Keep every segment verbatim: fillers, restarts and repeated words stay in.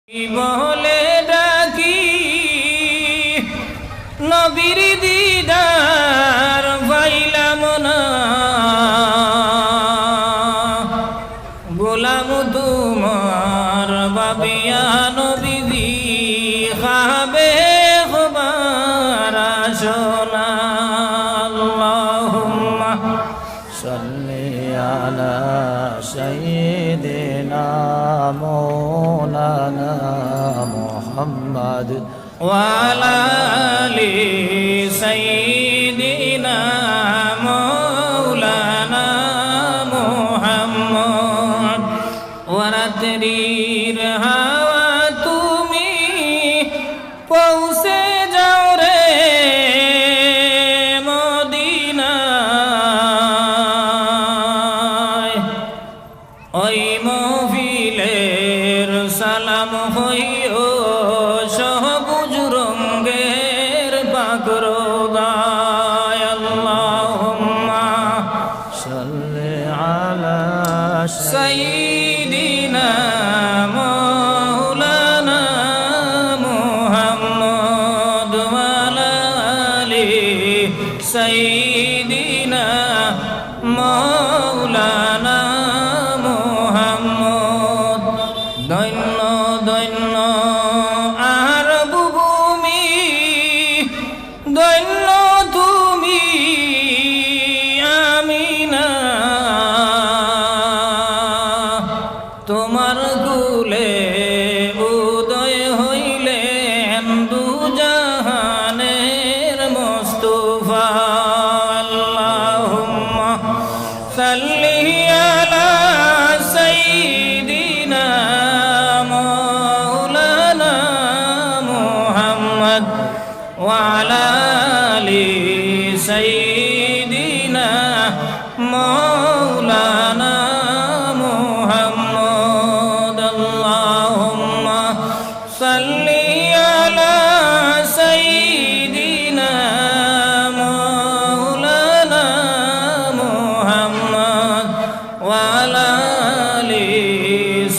বলে ডাকি, নবীর দিদার পাইলাম না। গোলাম তোমার ভাবিয়া নবীজি, খাবে খোবার আসনা। আল্লাহুম্মা صل على سيدنا مولانا محمد وعلى آل سيدنا مولانا محمد। ও রাত্রির হাওয়া তুমি পৌঁছে যাও রে মদিনায়। ওই মহফিলের সালাম হইও সবুজ রঙের পাক রোদায়। আল্লাহুম্মা صل على سيدنا مولانا محمد وعلى آل سيدنا مولانا محمد। ধন্য ধন্য আরব ভূমি, ধন্য তুমি আমিনা। তোমার কুলে উদয় হইলেন দু জাহানের মুস্তফা। আল্লাহুম্মা صل على سيدنا مولانا محمد وعلى آل سيدنا مولانا محمد. اللهم صل على سيدنا مولانا محمد وعلى آل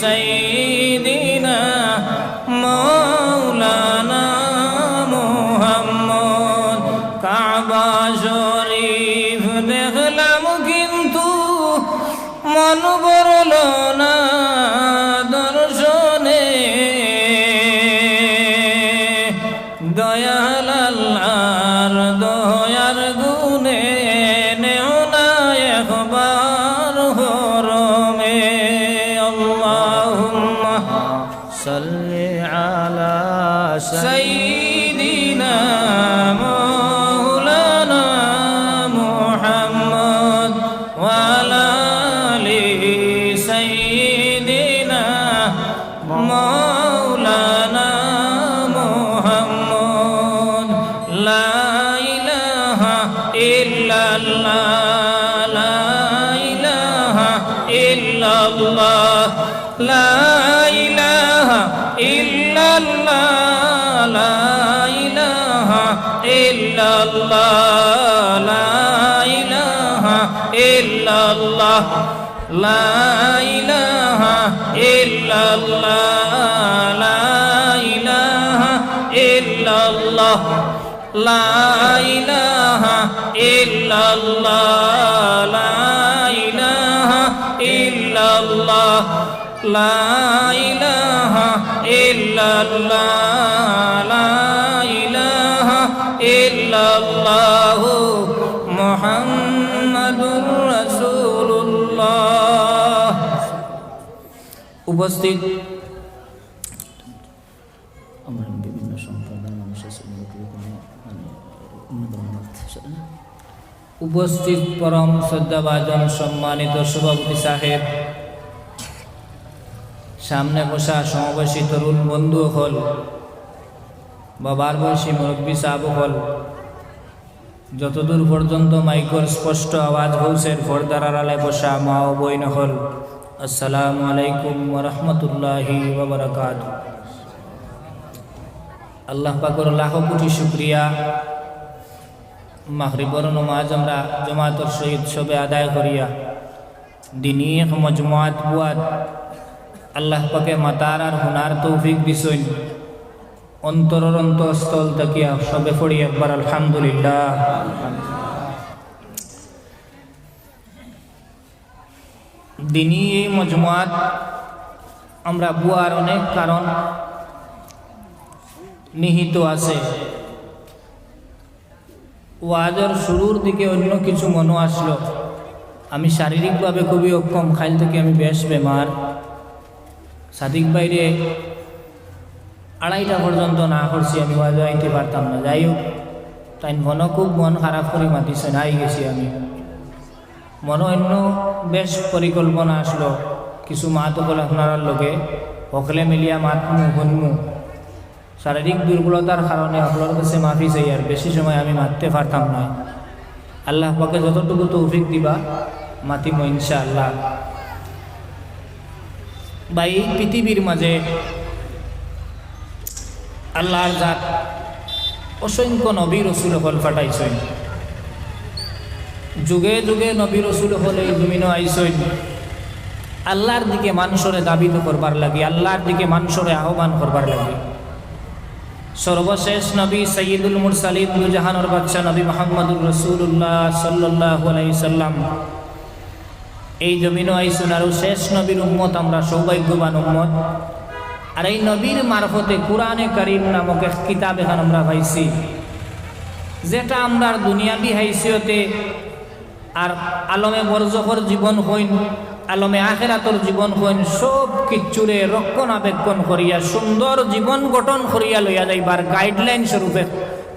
سيدنا مولانا محمد. কাবা শরীফ দেখলাম কিন্তু মন ভরল না দর্শনে, দয়াল আল্লাহর দয়ার গুণে নেও না একবার হরমে। আল্লাহুম্মা صل على سيدنا مولانا محمد وعلى آل سيدنا مولانا محمد. لا إله إلا الله، لا إله إلا الله، لا إله إلا الله، لا إله إلا الله، لا إله إلا الله، لا إله إلا الله، لا إله إلا الله. لا إله إلا الله، لا إله إلا الله، لا إله إلا الله، لا إله إلا الله، محمد رسول الله. উপস্থিত আমরা বিভিন্ন সম্প্রদায়ের মানুষ আছে, এগুলোকে কোনো, মানে, অন্য ধর্ম আছে না। উপস্থিত পরম শ্রদ্ধাভাজন সম্মানিত সভাপতি সাহেব, সামনে বসা সমাবেশী তরুণ বন্ধু অকল, বাবার বয়সী মুরব্বী সাহেব অকল, যতদূর পর্যন্ত মাইকর স্পষ্ট আওয়াজ পৌঁছের, পর্দার আড়ালে বসা মা ও বইন অকল, আসসালামু আলাইকুম ওয়া রাহমাতুল্লাহি ওয়া বারাকাতুহু। আল্লাহ পাকর লাখো কোটি শুকরিয়া, মাগরিবর নমাজ আমরা জমাতর সহিত সবে আদায় করিয়া দিনি এক মজমুআত বুয়াত আল্লাহ পাকে মাতার আর হুনার তৌফিক দিছইন। অন্তরর অন্তঃস্থল থাকিয়া সবে পড়ি একবার আলহামদুলিল্লাহ। দিনী এই মজমুয়াত আমরা বওয়ার অনেক কারণ নিহিত আছে। ওয়াজর শুরুর দিকে অন্য কিছু মনো আসলো। আমি শারীরিকভাবে খুবই অক্ষম, কাইল থাকি আমি বেশ বেমার। সাদিক ভাইরে আড়াইটা পর্যন্ত না করছি, আমি ওয়াজো আইতে পারতাম না। যাই হোক, তাইন মনো খুব মন খারাপ করি মাতিছইন, আই গেছি আমি। মনো অন্য বেশ পরিকল্পনা আসলো, কিছু মাত অকল আপনারার লগে হকলে মিলিয়া মাতমু, হুনমু। শারীরিক দুর্বলতার কারণে আপনার কাছে মাফি চাই, আর বেশি সময় আমি মাততে পারতাম না। আল্লাহ পাকে যতটুকু তৌফিক দিবা, মাতিমু ইনশাআল্লাহ। ভাই, এই পৃথিবীর মাঝে আল্লাহর জাত অসংখ্য নবী রসুল অকল পাঠাইছইন। যুগে যুগে নবী রসুল অকল এই জমিনো আইছইন আল্লাহর দিকে মানষরে দাবিত করবার লাগি, আল্লাহর দিকে মানষরে আহ্বান করবার লাগি। সর্বশেষ নবী সাইয়্যিদুল মুরসালিন, দুজাহানর বাদশা নবী মুহাম্মদুর রাসূলুল্লাহ সাল্লাল্লাহু আলাইহি সাল্লাম এই জমিনো আইছইন। আরো শেষ নবীর উম্মত আমরা, সৌভাগ্যবান উম্মত। আর এই নবীর মারফতে কুরআনে কারীম নামক এক কিতাব এখান আমরা পাইছি, যেটা আমরার দুনিয়াবি হাইসিয়তে আর আলমে বরজখর জীবন কইন, আলমে আখেরাতর জীবন কইন, সব কিচ্ছুরে রক্ষণাবেক্ষণ করিয়া সুন্দর জীবন গঠন করিয়া লইয়া যাইবার গাইডলাইন স্বরূপে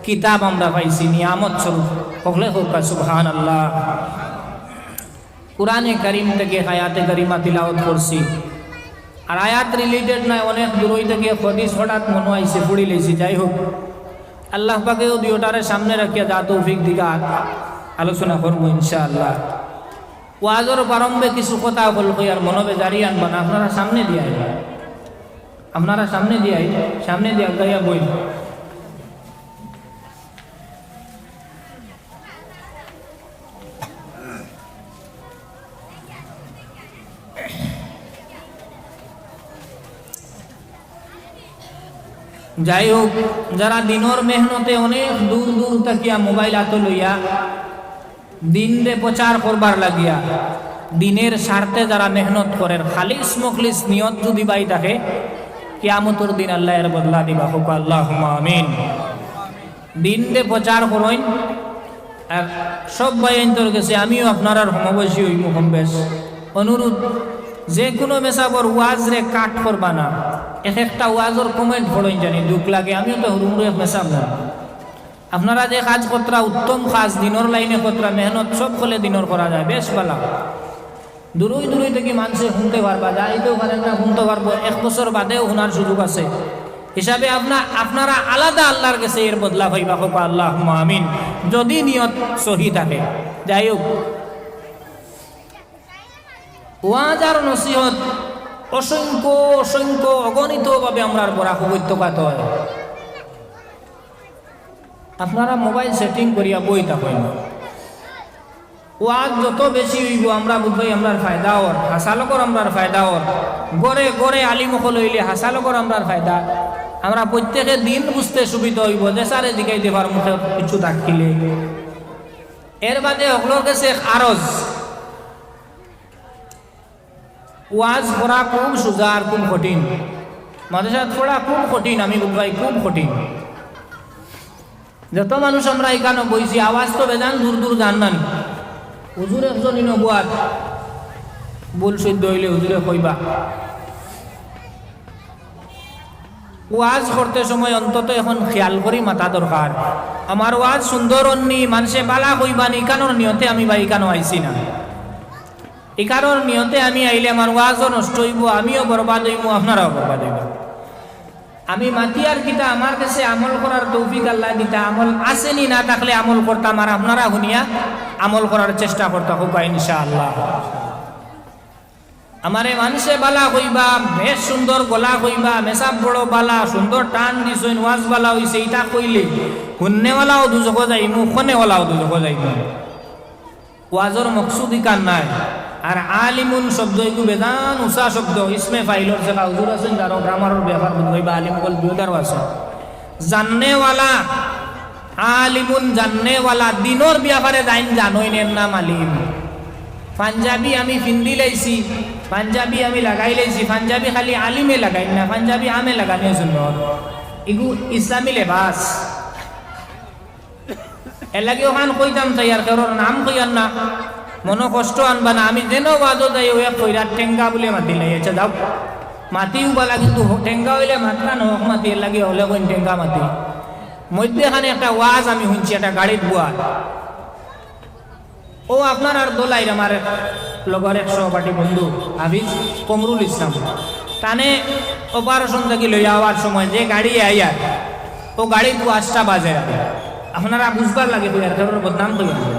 কিতাব আমরা পাইছি, নিয়ামত স্বরূপ। হকলে কউক্কা সুবহানাল্লাহ। কুরআনে কারীম থাকি আয়াতে কারিমা তিলাওয়াত করছি। আর আয়াত রিলেটেড নায়, অনেক দূরই থাকি হাদিস হঠাৎ মনো আইছে, পড়ি লইছি। যাই হোক, আল্লাহ পাকেও দুইওটারে সামনে রাখিয়া যা তৌফিক দিকা আলোচনা করমু ইনশাআল্লাহ। ওয়াজর প্রারম্ভে কিছু কথা অকল কই, আর মনো বেজারি আনবা না, আপনারা সামনে দিয়া আইন, আপনারা সামনে দিয়া আইন, সামনে দিয়া আগাইয়া বইন। যাই হোক, যারা দিনর মেহনতে অনেক দূর দূর থাকিয়া মোবাইল আতো লইয়া দিনরে প্রচার করবার লাগিয়া, দিনের স্বার্থে যারা মেহনত করের, খালিস মুখলিস নিয়ত যুদি ভাই থাকে, কিয়ামতর দিন আল্লায় এর বদলা দিবা। কউক্কা আল্লাহুম্মা আমিন। দিনরে প্রচার করইন। আর সব ভাইয়াইন্তর গেছে, আমিও আপনারার সমবয়সী অইমু কম বেশ, অনুরোধ, যে কুনু মেসাবর ওয়াজরে কাট করবা না। এক একটা ওয়াজর comment পড়ইন জানি, দুখ লাগে। আমিও তো হুরু হুরু এক মেসাব না। আপনারা যে কাজ করতরা, উত্তম কাজ, দিনর লাইনে করতরা, মেহনত সব করলে দিনর করা যায়, বেশ ভালা। দূরই দূরই থাকি মানষে হুনতে পারবা, যাইতেও পারের না, হুনতে পারবো, এক বছর বাদেও হুনার সুযোগ আছে। হিসাবে আপনা-, আপনারা আলাদা আল্লাহর গেছে এর বদলা পাইবা, কউক্কা আল্লাহুম্মা আমিন, যুদি নিয়ত সহি থাকে। যাই হোক, ওয়াজ আর নসিহত অসংখ্য অসংখ্য অগণিতভাবে আমরার বরাক উপত্যকাত অয়। আপনারা মোবাইল setting করিয়া বই থাকইন। ওয়াজ যত বেশি অইবো, আমরা বুঝবায় আমরার ফায়দা অর, হাছা লোকর আমরার ফায়দা অর। ঘরে ঘরে আলিম অকল অইলে হাছা লোকর আমরার ফায়দা। আমরা প্রত্যেকে দিন বুঝতে সুবিধা অইবো, যে স্যারে জিগাইতে পারমু, মুখে কিছু থাকিলে। এর বাদে হকলর গেছে এক আরজ, ওয়াজ করা খুব সুজা আর খুব কঠিন, মাদ্রাসাত পড়া খুব কঠিন, আমি বুঝবায় খুব কঠিন। যত মানুষ আমরা ইকানো বইছি, আওয়াজ তো বেজান দূর দূর যার না নি। হুজুর একজন ইনো বওয়াত, ভুল শুদ্ধ অইলে হুজুরে কইবা। ওয়াজ করতে সময় অন্তত এখন খেয়াল করি মাতা দরকার, আমার ওয়াজ সুন্দর অর নি, মানষে বালা কইবা নি, ইকানোর নিয়তে আমি বা ইকানো আইছি না। ইকানোর নিয়তে আমি আইলে আমার ওয়াজও নষ্ট অইবো, আমিও বরবাদ অইমু, আপনারাও বরবাদ অইবা। আমি মাতিয়ার কিতা, আমার গেছে আমল করার তৌফিক আল্লায় দিতা, আমল আছে নি, না থাকলে আমল করতাম, আর আপনারা হুনিয়া আমল করার চেষ্টা করতা, কউক্কা ইনশাআল্লাহ। আমারে মানষে বালা কইবা, বেশ সুন্দর গলা কইবা, মেসাব বড় বালা, সুন্দর টান দিছইন, ওয়াজ বালা অইছে, ইতা কইলে হুননেওয়ালাও দুজখো যাইমু, কনেওয়ালাও দুজখো যাইমু। ওয়াজর মকসুদ ইখান নায়। আর আলিমুন শব্দ ইগু বেজান উঁচা শব্দ, ইসমে ফাইলর যেগা হুজুর আছইন, তারাও গ্রামারর ব্যাপার বুঝ কইবা, আলিম অকল দুইওটারও আছে। জাননেওয়ালা, আলিমুন জাননেওয়ালা, দিনর ব্যাপারে যাইন জানইন, এর নাম আলিম। পাঞ্জাবি আমি ফিন্দি লাইছি, পাঞ্জাবি আমি লাগাই লাইছি, পাঞ্জাবি খালি আলিমে লাগাইন না, পাঞ্জাবি আমে লাগানি সুন্নত। ইগু ইসলামী লেবাস। এর লাগি অখান কইতাম চাই আর কেউর নাম কইয়ার না, মনো কষ্ট আনবা না। আমি যেন ওয়াজও যাই, অউ এক কইরা টেঙ্গা বুলে মাতি লাই, আচ্ছা যাও, মাতি উবালা, কিন্তু হ-, টেঙ্গা অইলে মাতরা না, হক মাতি, এর লাগি হকলে কইন টেঙ্গা মাতি। মধ্যেখানে একটা ওয়াজ আমি হুনছি, একটা গাড়িত বুয়ার। অউ আপনারার দোলাইর আমার এক লগর এক সহপাঠী বন্ধু হাফিজ কমরুল ইসলাম, তানে অপারেশন থাকি লইয়া আওয়ার সময় যে গাড়ি আইয়ার, অউ গাড়িত ওয়াজটা বাজে আর। আপনারা বুঝবার লাগি কইয়ার, কেউর বদনাম কইয়ার না।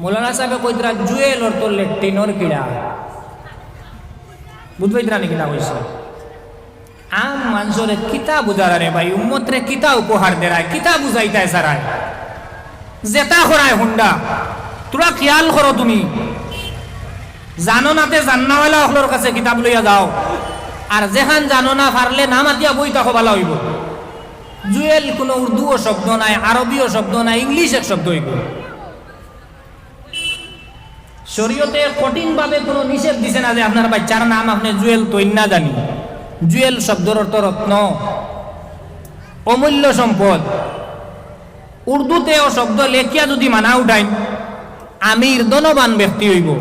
মৌলানা সাহেবে কইতরা জুয়েল অর্থ লেট্রিনর কিড়া। বুঝ পাইতরা নি কিতা কইছে? আম মানষরে কিতা বুঝারা রে ভাই, উম্মতরে কিতা উপহার দেরায়, কিতা বুঝাইতায় চারায়, যেতা করায় হুন্ডা। থুড়া খিয়াল করো তুমি, জানো না তে জান্নাওয়ালা অকলর কাছে কিতাব লইয়া যাও, আর যেখান জানো না পারলে না মাতিয়া বই থাকো, ভালা অইবো। জুয়েল কুনু উর্দুও শব্দ নায়, আরবিও শব্দ নায়, ইংলিশ এক শব্দ অইবো। শরীয়তে কঠিনভাবে কুনু নিষেধ দিছে না যে আপনার বাইচ্চার নাম আপনে জুয়েল থইন না জানি। জুয়েল শব্দর অর্থ রত্ন, অমূল্য সম্পদ। উর্দুতে অউ শব্দ লেখিয়া যুদি মানা উঠাইন, আমির ধনবান ব্যক্তি অইবো।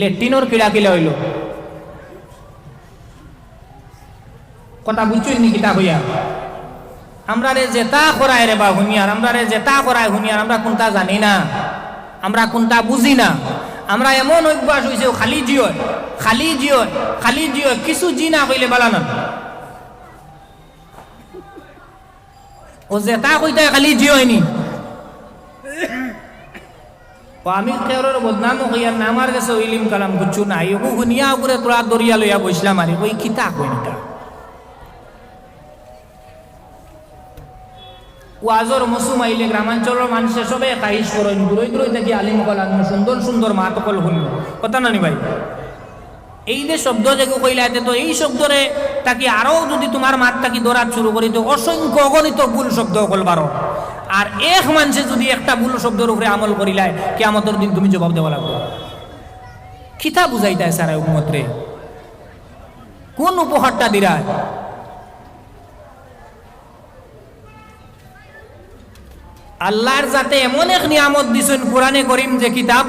লেট্রিনর কিড়া কিলা অইলো? কথা বুঝছইন নি কিতা কইয়ার? আমরারে যেতা করায় রে বা হুনিয়ার, আমরারে যেতা করায় হুনিয়ার, আমরা কুনতা জানি না, আমরা কুনতা বুঝি না। আমরা এমন অভ্যাস অইছে, অউ খালি জি অয়, খালি জি অয়, খালি জি অয়, কিছু জি না কইলে ভালা না। অউ যেতা কইতায় খালি জি অয় নি। অউ আমি কেউরর বদনামও কইয়ার না, আমার গেছে অউ ইলিম কালাম কিচ্ছু নাই। অগু হুনিয়া অগুরে থুড়া ধরিয়া লইয়া বইছলাম আরি, কই কিতা কইন ইতা। ওয়াজর মৌসুম আইলে গ্রামাঞ্চলর মানষে সবে খাহিশ করইন, দূরই দূরই থাকি আলিম অকল আনমু, সুন্দর সুন্দর মাত অকল হুনমু। কথা না নি ভাই? এই যে শব্দ যেগু কইলা, এতে তো এই শব্দরে থাকি আরো যুদি তুমার মাত থাকি ধরাত শুরু করি, তো অসংখ্য অগণিত ভুল শব্দ অকল বারো। আর এক মানষে যুদি একটা ভুল শব্দর উপরে আমল করিলায়, কিয়ামতর দিন তুমি জবাব দেওয়া লাগবো। কিতা বুঝাইতায় চারায় উম্মতরে? কুন উপহারটা দিরায়? আল্লার যাতে এমন এক নিয়ামত দিছইন কুরআনে করিম যে কিতাব,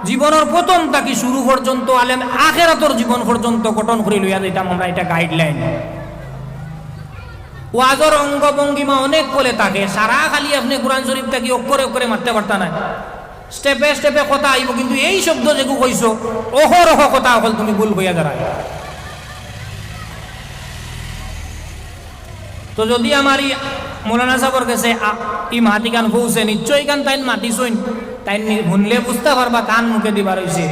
জীবনর প্রথম থাকি শুরু পর্যন্ত আলেম আখেরাতর জীবন পর্যন্ত গঠন করি লইয়া যাইতাম আমরা, ইটা guideline। ওয়াজর অঙ্গ ভঙ্গিমা অনেক কলে থাকে, সারা খালি আপনে কুরআন শরিফ থাকি অক্ষরে অক্ষরে মাততে পারতা নায়। Step-এ step-এ কথা আইবো, কিন্তু এই শব্দ যেগু কইছো, অহরহ কথা অকল তুমি ভুল কইয়া যারায়। তো যুদি আমার ই মৌলানা সাবর গেছে আ-, ই মাতিখান পৌঁছে, নিশ্চয় ইখান তাইন মাতিছইন, তাইন নি-, হুনলে বুঝতা পারবা, তান মুখে দিবার অইছে।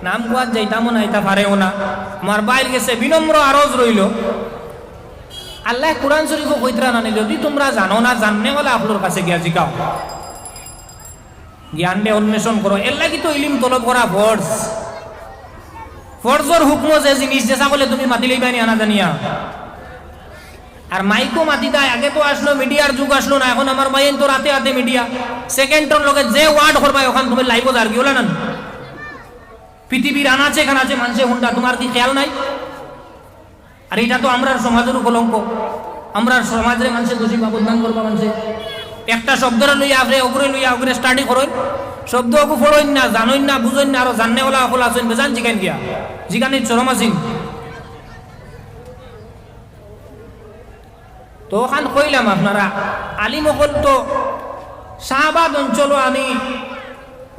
নাম কুয়াত যাইতামও না, ইতা পারেও না। আমার ভাইর গেছে বিনম্র আরজ রইলো, আল্লায় কুরআন শরিফো কইতরা না নি, যুদি তুমরা জানো না, জাননেওয়ালা অকলর কাছে গিয়া জিকাও। জ্ঞানরে অন্বেষণ করো, এরলাগি তো ইলিম তলব করা ফরজ। ফরজর হুকমো যে জিনিস, যে ছাগলে তুমি মাতিলেই বানি আনা জানিয়া। আর মাইকো মাতিতায়, আগে তো আসলো, মিডিয়ার যুগ আসলো না, এখন আমার ভাইয়াইন তো রাতে রাতে মিডিয়া, সেকেন্ডর লগে যে word করবায়, অখান তুমি live-ও যার গিয়া ওলা না। পৃথিবীর আনাচে কানাচে মানষে হুনরা, তুমার কি খেয়াল নাই? আর ইটা তো আমরার সমাজরও কলঙ্ক। আমরার সমাজরে মানষে দোষী বা বদনাম করবা মানষে। একটা শব্দরে লইয়া আপনে অগুরে লইয়া অগুরে study করইন। শব্দ অগু পড়ইন না, জানইন না, বুঝইন না, আরো জাননেওয়ালা অকল আছইন, বেজান জিকাইন গিয়া। জিকানিত শরম আছইন। তো অখান কইলাম আপনারা, আলিম অকল তো শাহবাদ অঞ্চলো আমি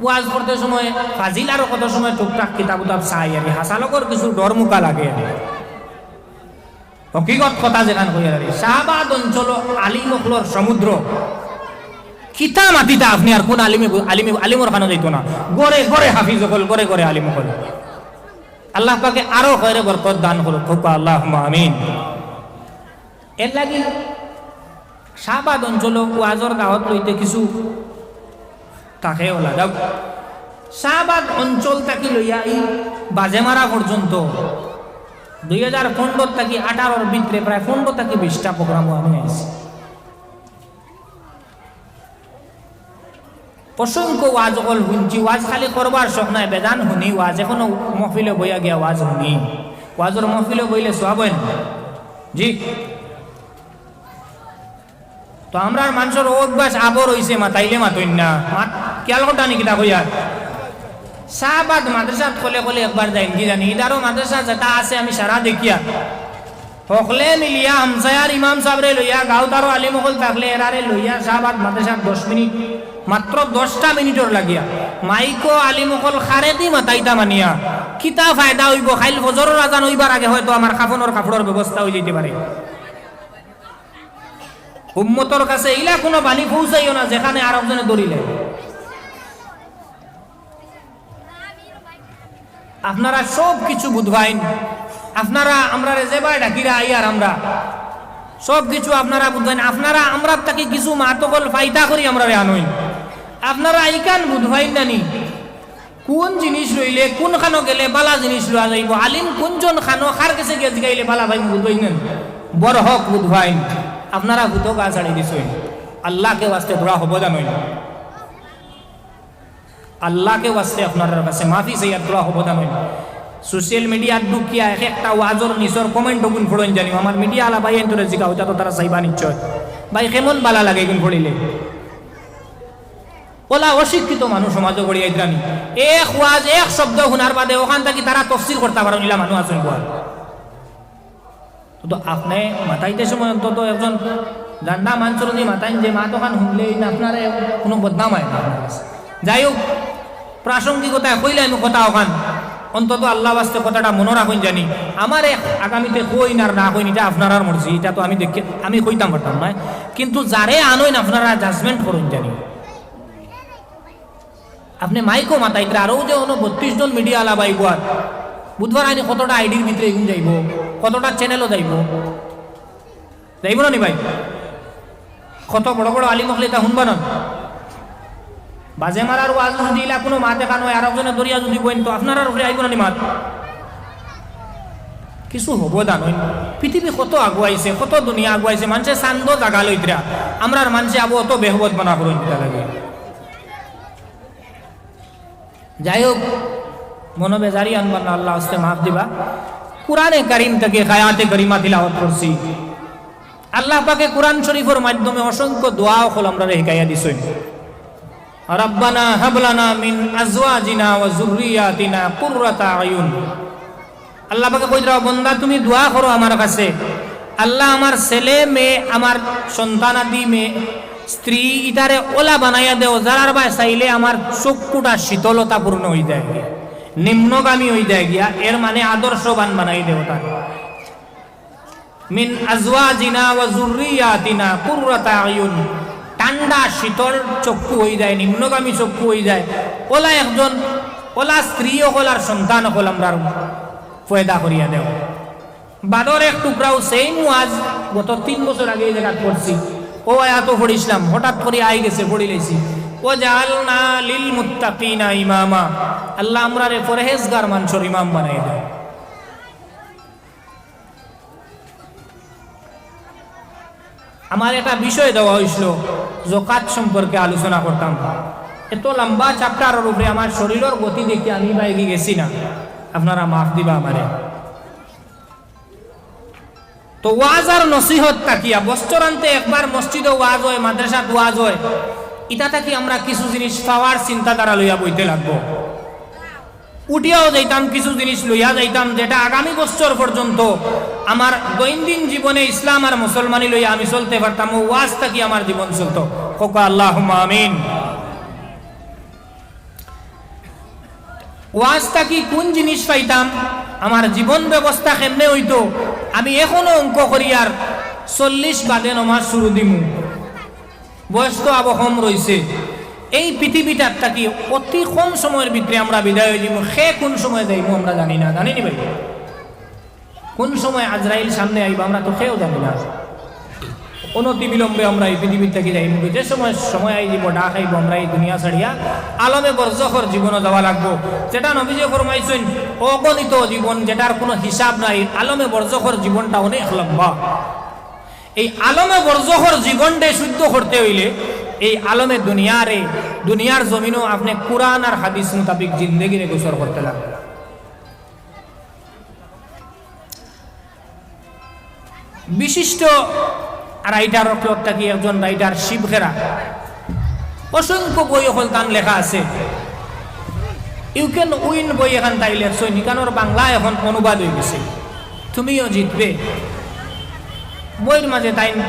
ওয়াজ করতে সময়, ফাজিলারও কত সময় টুকটাক কিতাব উতাব চাই আর কি, হাছালকর কিছু ডর মুখা লাগে আর কি। হকিকত কথা যেখান কইয়ার আর কি, শাহবাদ অঞ্চলো আলিম অকলর সমুদ্র। কিতা মাতিতা আপনে আর কুন আলিমে, আলিমে, আলিমর খানো যাইতো না। ঘরে ঘরে হাফিজ অকল, ঘরে ঘরে আলিম অকল। আল্লাহ পাকে আরো খয়রে বরকত দান করুক, কউক্কা আল্লাহুম্মা আমিন। এরলাগি শাহবাদ অঞ্চলো ওয়াজর দাওয়াত লইতে কিছু থাকে ওলা যাউক। শাহবাগ অঞ্চল থাকি লইয়া এই বাজেমারা পর্যন্ত দুই হাজার পনেরো থাকি আঠারোর ভিতরে প্রায় পনেরো থাকি বিশটা প্রোগ্রামও আমি আইছি। অসংখ্য ওয়াজ অকল হুনছি, ওয়াজ খালি করবার শখ নাই, বেজান হুনি ওয়াজ, এখনো মহফিলো বইয়া গিয়া ওয়াজ হুনি, ওয়াজর মহফিলো বইলে সওয়াব অয় না। জি। তো আমরার মানষর অভ্যাস আবর অইছে, মাতাইলে মাতইন না। মাত-, খেয়াল করতা নি কিতা কইয়ার? শাহবাগ মাদ্রাসাত কলে কলে একবার যাইন কি জানি, ইদারও মাদ্রাসা যেটা আছে আমি সারা দেখিয়ার। হকলে মিলিয়া হামসায়ার ইমাম সাবরে লইয়া, গাঁওত আরো আলিম অকল থাকলে এরারে লইয়া শাহবাগ মাদ্রাসাত দশ মিনিট, মাত্র দশটা মিনিটর লাগিয়া মাইকো আলিম অকল খারেদি মাতাইতা মানিয়া কিতা ফায়দা অইবো? খাইল ফজরর আজান অইবার আগে হয়তো আমার কাফনর কাপড়র ব্যবস্থা অই যাইতে পারে। উম্মতর কাছে ইলা কুনু বাণী পৌঁছাইও না যেখানে আরকজনে ধরিলে। আপনারা সব কিছু বুঝবাইন, আপনারা আমরারে যেবায় ডাকিরা আইয়ার আমরা সব কিছু আপনারা বুঝবাইন। আপনারা আমরার থাকি কিছু মাত অকল ফায়দা করি আমরারে আনইন। আপনারা ইখান বুঝবাইন না নি, কুন জিনিস লইলে কুন খানো গেলে বালা জিনিস লওয়া যাইবো, আলিম কুনজন খানো কার গেছে গিয়া জিগাইলে বালা পাইমু, বুঝবাইন না নি? বড় হক বুঝবাইন। আপনারা হুতো গা ছাড়ি দিছইন, আল্লাহকে ওয়াস্তে দোয়া হবো জানইন। আল্লাহকে ওয়াস্তে আপনারার কাছে মাফি চাইয়ার দোয়া হবো জানইন। সোশ্যাল মিডিয়াত ঢুকিয়া এক একটা ওয়াজর নিচর comment অগুন পড়ইন জানি, আমার মিডিয়া আলা ভাইয়াইন্তরে জিগাও, ইটা তো তারা চাইবা নিশ্চয়। ভাই, কেমন বালা লাগে এগুন পড়িলে? ওলা অশিক্ষিত মানুষ সমাজো গড়িয়া আইতরা নি। এক ওয়াজ, এক শব্দ হুনার বাদে অখান থাকি তারা তফসির করতা পারইন, ইলা মানুষ আছইন বুয়ার। তো, তো আপনে মাতাইতে সময় অন্তত একজন জান্ডা মানষর যদি মাতাইন যে মাত অখান হুনলে ইন আপনারে কুনু বদনাম অয় না। যাই হোক, প্রাসঙ্গিকতায় কইলে আমি কথা অখান, অন্তত আল্লাহ ওয়াস্তে কথাটা মনো রাখইন জানি। আমারে আগামীতে কইন আর না কইন, ইটা আপনারার মর্জি, ইটা তো আমি দেখি, আমি কইতাম পারতাম নায়। কিন্তু যারে আনইন আপনারা judgement করইন জানি। আপনে মাইকো মাতাইতরা, আরো যে অনো বত্রিশ জন মিডিয়া আলা ভাই বুয়ার, বুঝবার আইনি কতটা আইডির ভিতরে এগুন যাইবো, কতটা চ্যানেলও যাইবো, যাইবো না নি ভাই? কত বড় বড় আলিম অকলে ইতা হুনবা না? বাজে মারার ওয়াজ যদি ইলা কুনু মাত এখান অয়, আরকজনে ধরিয়া যদি বইন, তো আপনারার উপরে আইবো না নি মাত? কিছু হবো জানইন, পৃথিবী কত আগুয়াইছে, কত দুনিয়া আগুয়াইছে, মানষে চান্দো জাগা লইতরা, আমরার মানষে আবো অত বেহবত বানা করইন কিতা লাগি? যাই হোক, মনো বেজারি আনবার না, আল্লাহ ওয়াস্তে মাফ দিবা। কুরআনে কারীম থাকি আয়াতে কারিমা তিলাওয়াত করছি। আল্লাহ পাকে কুরআন শরীফর মাধ্যমে অসংখ্য দোয়া অকল আমরারে হিকাইয়া দিছইন। রাব্বানা হাবলানা মিন আজওয়াজিনা ওয়া যুররিয়াতিনা কুররাতা আয়ুন। আল্লাহ পাকে কইতরা, "বন্দা, তুমি দোয়া করো আমার কাছে, আল্লাহ, আমার ছেলে মেয়ে, আমার সন্তানাদি মেয়ে, স্ত্রী, ইতারে ওলা বানাইয়া দেও, যারার বায় চাইলে আমার চক্ষুটা শীতলতাপূর্ণ অই যায় গিয়া, নিম্নগামী অই যায় গিয়া, এর মানে আদর্শবান বানাই দেও তারে।" মিন আজওয়াজিনা ওয়া যুররিয়াতিনা কুররাতা আয়ুন, ঠান্ডা শীতল চক্ষু অই যায়, নিম্নগামী চক্ষু অই যায়। ওলা একজন, ওলা স্ত্রী অকল আর সন্তান অকল আমরার পয়দা করিয়া দেও। বাদর এক টুকরাও same ওয়াজ গত তিন বছর আগে এই জাগাত পড়ছি, অউ আয়াতও পড়ছিলাম, হঠাৎ করি আই গেছে, পড়ি লাইছি। ওয়াজআলনা লিল মুত্তাকিনা ইমামা, আল্লাহ আমরারে পরহেজগার মানষর ইমাম বানাই দেও। আমার একটা বিষয় দেওয়া অইছিল, জকাত সম্পর্কে আলোচনা করতাম। এত লম্বা chapter-র উপরে আমার শরীরর গতি দেখি আমি বা এগি গেছি না, আপনারা মাফ দিবা আমারে। তো ওয়াজ আর নসিহত থাকিয়া, বছরান্তে একবার মসজিদো ওয়াজ অয়, মাদ্রাসাত ওয়াজ অয়, ইটা থাকি আমরা কিছু জিনিস পাওয়ার চিন্তাধারা লইয়া বইতে লাগবো। উঠিয়াও যাইতাম, কিছু জিনিস লইয়া যাইতাম, যেটা আগামী বছর পর্যন্ত আমার দৈনন্দিন জীবনে ইসলাম আর মুসলমানি লইয়া আমি চলতে পারতাম। অউ ওয়াজ থাকি আমার জীবন চলতো। কউক্কা আল্লাহুম্মা আমিন। ওয়াজ থাকি কুন জিনিস পাইতাম, আমার জীবন ব্যবস্থা কেমনে অইতো, আমি এখনো অঙ্ক করিয়ার চল্লিশ বাদে নমাজ শুরু দিমু। বয়স তো আবো কম রইছে। এই পৃথিবীটার থাকি অতি কম সময়র ভিতরে আমরা বিদায় অই যিমু। কে কুন সময় যাইমু আমরা জানি না, জানি নি ভাই? কুন সময় আজরাইল সামনে আইবা আমরা তো কেউ জানি না। অনতিবিলম্বে আমরা এই পৃথিবীর থাকি যাইমু। যে সময় সময় আইব, ডাক আইব, আমরা এই দুনিয়া ছাড়িয়া আলমে বরজখর জীবনও যাওয়া লাগবো। যেটা নবীজি ফরমাইছইন, অগণিত জীবন, যেটার কোনো হিসাব নাই, আলমে বরজখর জীবনটা অনেক লম্বা। এই আলমে বরজখর জীবনটা শুদ্ধ করতে অইলে এই আলমে দুনিয়ারে, দুনিয়ার জমিনও আপনে কোরআন আর হাদিস মোতাবিক জিন্দেগিরে বসর করতে লাগবো। বিশিষ্ট রাইটার অকলর থাকি একজন রাইটার শিব খেরা, অসংখ্য বই অকল তান লেখা আছে। ইউ ক্যান উইন বই এখান তাই লেখছইন, ইখানোর বাংলা এখন অনুবাদ অই গেছে, তুমিও জিতবে। বইর মাঝে তাইন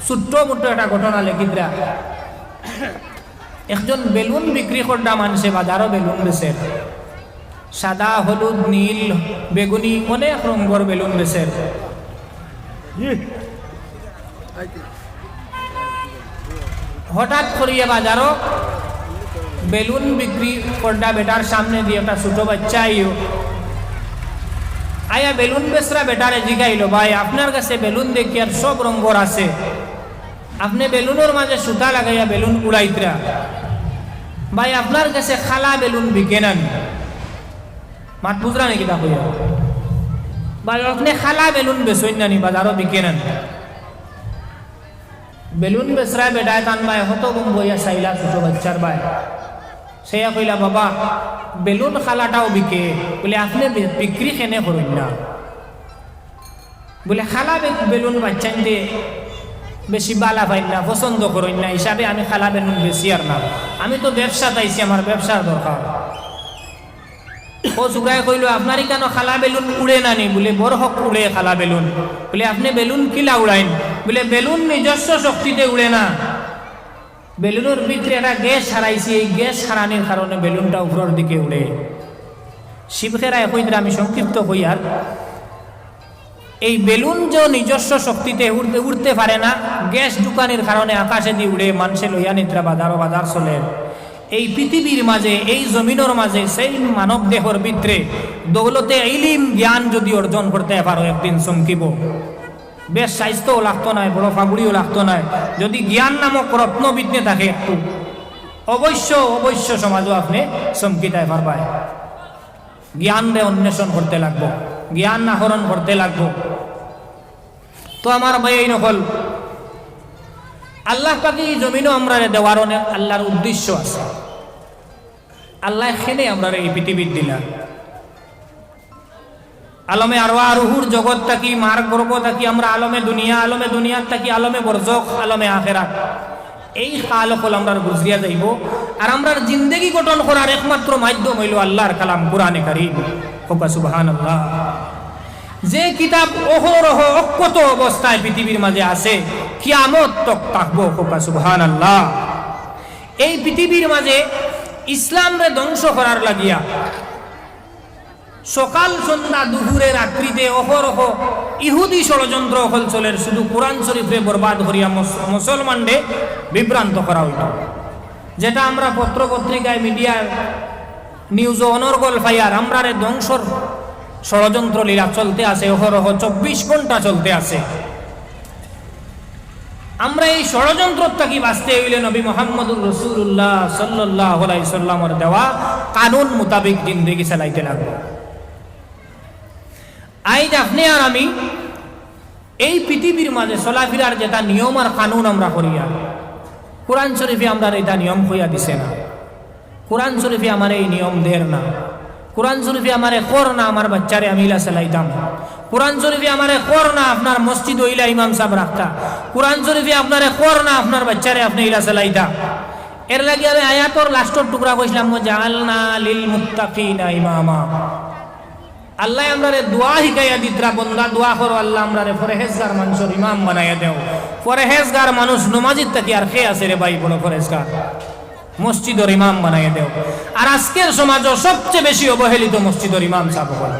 ছোট্ট মোট্ট একটা ঘটনা লেখিতরা। একজন বেলুন বিক্রি করডা মানষে বাজারো বেলুন বেচের, সাদা, হলুদ, নীল, বেগুনি, অনেক রঙর বেলুন বেচের। হঠাৎ করিয়া বাজারো বেলুন বিক্রি করডা বেটার সামনেদি একটা ছোট বাইচ্চা আইয়া, আইয়া বেলুন বেচরা বেটারে জিগাইলো, "ভাই, আপনার গেছে বেলুন দেখিয়ার সব রঙর আছে, আপনে বেলুনর মাঝে সুতা লাগাইয়া বেলুন উড়াইতরা, ভাই, আপনার গেছে কালা বেলুন বিকে না নি?" মাত বুঝরা নি কিতা কইয়ার? "ভাই, আপনে কালা বেলুন বেচইন না নি, বাজারো বিকে না নি?" বেলুন বেচরা বেটায় তান বায় হতভম্ব অইয়া চাইলা ছোট বাইচ্চার বায়। চাইয়া কইলা, "বাবা, বেলুন কালাটাও বিকে?" বুলে, "আপনে বি-, বিক্রি কেনে করইন না?" বুলে, "কালা বে-, বেলুন বাইচ্চাইন্তে বেশি বালা পাইন না, পছন্দ করইন না, হিসাবে আমি কালা বেলুন বেচিয়ার না, আমি তো ব্যবসাত আইছি, আমার ব্যবসার দরকার।" ও ছোকরায় কইলো, "আপনার ইখানো কালা বেলুন উড়ে না নি?" বুলে, "বড় হক উড়ে কালা বেলুন।" বুলে, "আপনে বেলুন কিলা উড়াইন?" বুলে, "বেলুন নিজস্ব শক্তিতে উড়ে না, বেলুনর ভিতরে একটা গ্যাস হারাইছি, এই গ্যাস হারানির কারণে বেলুনটা উপরর দিকে উড়ে।" শিব খেরায় কইতরা, আমি সংক্ষিপ্ত কইয়ার, এই বেলুন যে নিজস্ব শক্তিতে উড়তে, উড়তে পারে না, গ্যাস ঢুকানির কারণে আকাশেদি উড়ে, মানষে লইয়া নিতরা বাজারো, বাজার চলের। এই পৃথিবীর মাঝে, এই জমিনর মাঝে সেই মানব দেহর ভিতরে দৌলতে ইলিম জ্ঞান যদি অর্জন করতে পারো, একদিন চমকিবো। বেশ স্বাস্থ্যও লাগতো নায়, বড় ফাগুড়িও লাগতো নায়, যদি জ্ঞান নামক রত্ন ভিতরে থাকে একটু, অবশ্য, অবশ্য সমাজও আপনে চমকিতায় পারবায়। জ্ঞানরে অন্বেষণ করতে লাগবো, জ্ঞান আহরণ করতে লাগবো। তো আমার ভাইয়াইন অকল, আল্লাহ পাকে এই জমিনও আমরারে দেওয়ার অনেক আল্লাহর উদ্দেশ্য আছে। আল্লায় কেনে আমরারে এই পৃথিবীত দিলা। আলমে আরওয়াহ রুহুর জগৎ থাকি, মার গর্ভ থাকি আমরা আলমে দুনিয়া, আলমে দুনিয়ার থাকি আলমে বরজখ, আলমে আখেরাত। এই হাল অকল আমরার গুজরিয়া যাইবো। আর আমরার জিন্দেগি গঠন করার একমাত্র মাধ্যম অইলো আল্লাহর কালাম কুরআনে কারীম। কউক্কা সুবহানাল্লাহ। যে কিতাব অহরহ অক্ষত অবস্থায় পৃথিবীর মাঝে আছে, কিয়ামত তক থাকবো। কউক্কা সুবহানাল্লাহ। এই পৃথিবীর মাঝে ইসলামরে ধ্বংস করার লাগিয়া সকাল, সন্ধ্যা, দুপুরে, রাত্রিতে অহরহ ইহুদি ষড়যন্ত্র অকল চলের, শুধু কোরআন শরীফরে বরবাদ করিয়া মুস-, মুসলমানরে বিভ্রান্ত করা অইতো। যেটা আমরা পত্র পত্রিকায়, মিডিয়ার নিউজও অনর্গল পাইয়ার, আমরারে ধ্বংসর ষড়যন্ত্র লীলা চলতে আছে, অহরহ চব্বিশ ঘন্টা চলতে আছে। আমরা এই ষড়যন্ত্র থাকি বাঁচতে অইলে নবী মুহাম্মদুর রাসূলুল্লাহ সাল্লাল্লাহু আলাইহি সাল্লামর দেওয়া কানুন মোতাবিক জিন্দেগি চালাইতে লাগবো। আইজ আপনে আর আমি এই পৃথিবীর মাঝে চলাফিরার যেটা নিয়ম আর কানুন আমরা করিয়ার, কোরআন শরীফে আমরারে এটা নিয়ম কইয়া দিছে না। কোরআন শরীফে আমারে এই নিয়ম দের না। কোরআন শরীফে আমারে কর না আমার বাচ্চারে আমি ইলা চালাইতাম। কোরআন শরীফে আমারে কর না আপনার মসজিদো ইলা ইমাম সাব রাখতা। কোরআন শরীফে আপনারে কর না আপনার বাচ্চারে আপনে ইলা চালাইতা। এর লাগি আমি আয়াতর লাস্টর টুকরা কইছলাম, "ওয়া জাআলনা লিল মুত্তাকিনা ইমামা।" আল্লায় আমরারে দোয়া হিকাইয়া দিতরা, "বন্দা দোয়া করো, আল্লাহ আমরারে পরহেজগার মানষর ইমাম বানাইয়া দেও।" পরহেজগার মানুষ নমাজির থাকি আর কে আছে রে ভাই বড় পরহেজগার? মসজিদর ইমাম বানাইয়া দেও। আর আজকের সমাজও সবচেয়ে বেশি অবহেলিত মসজিদর ইমাম সাব অকল।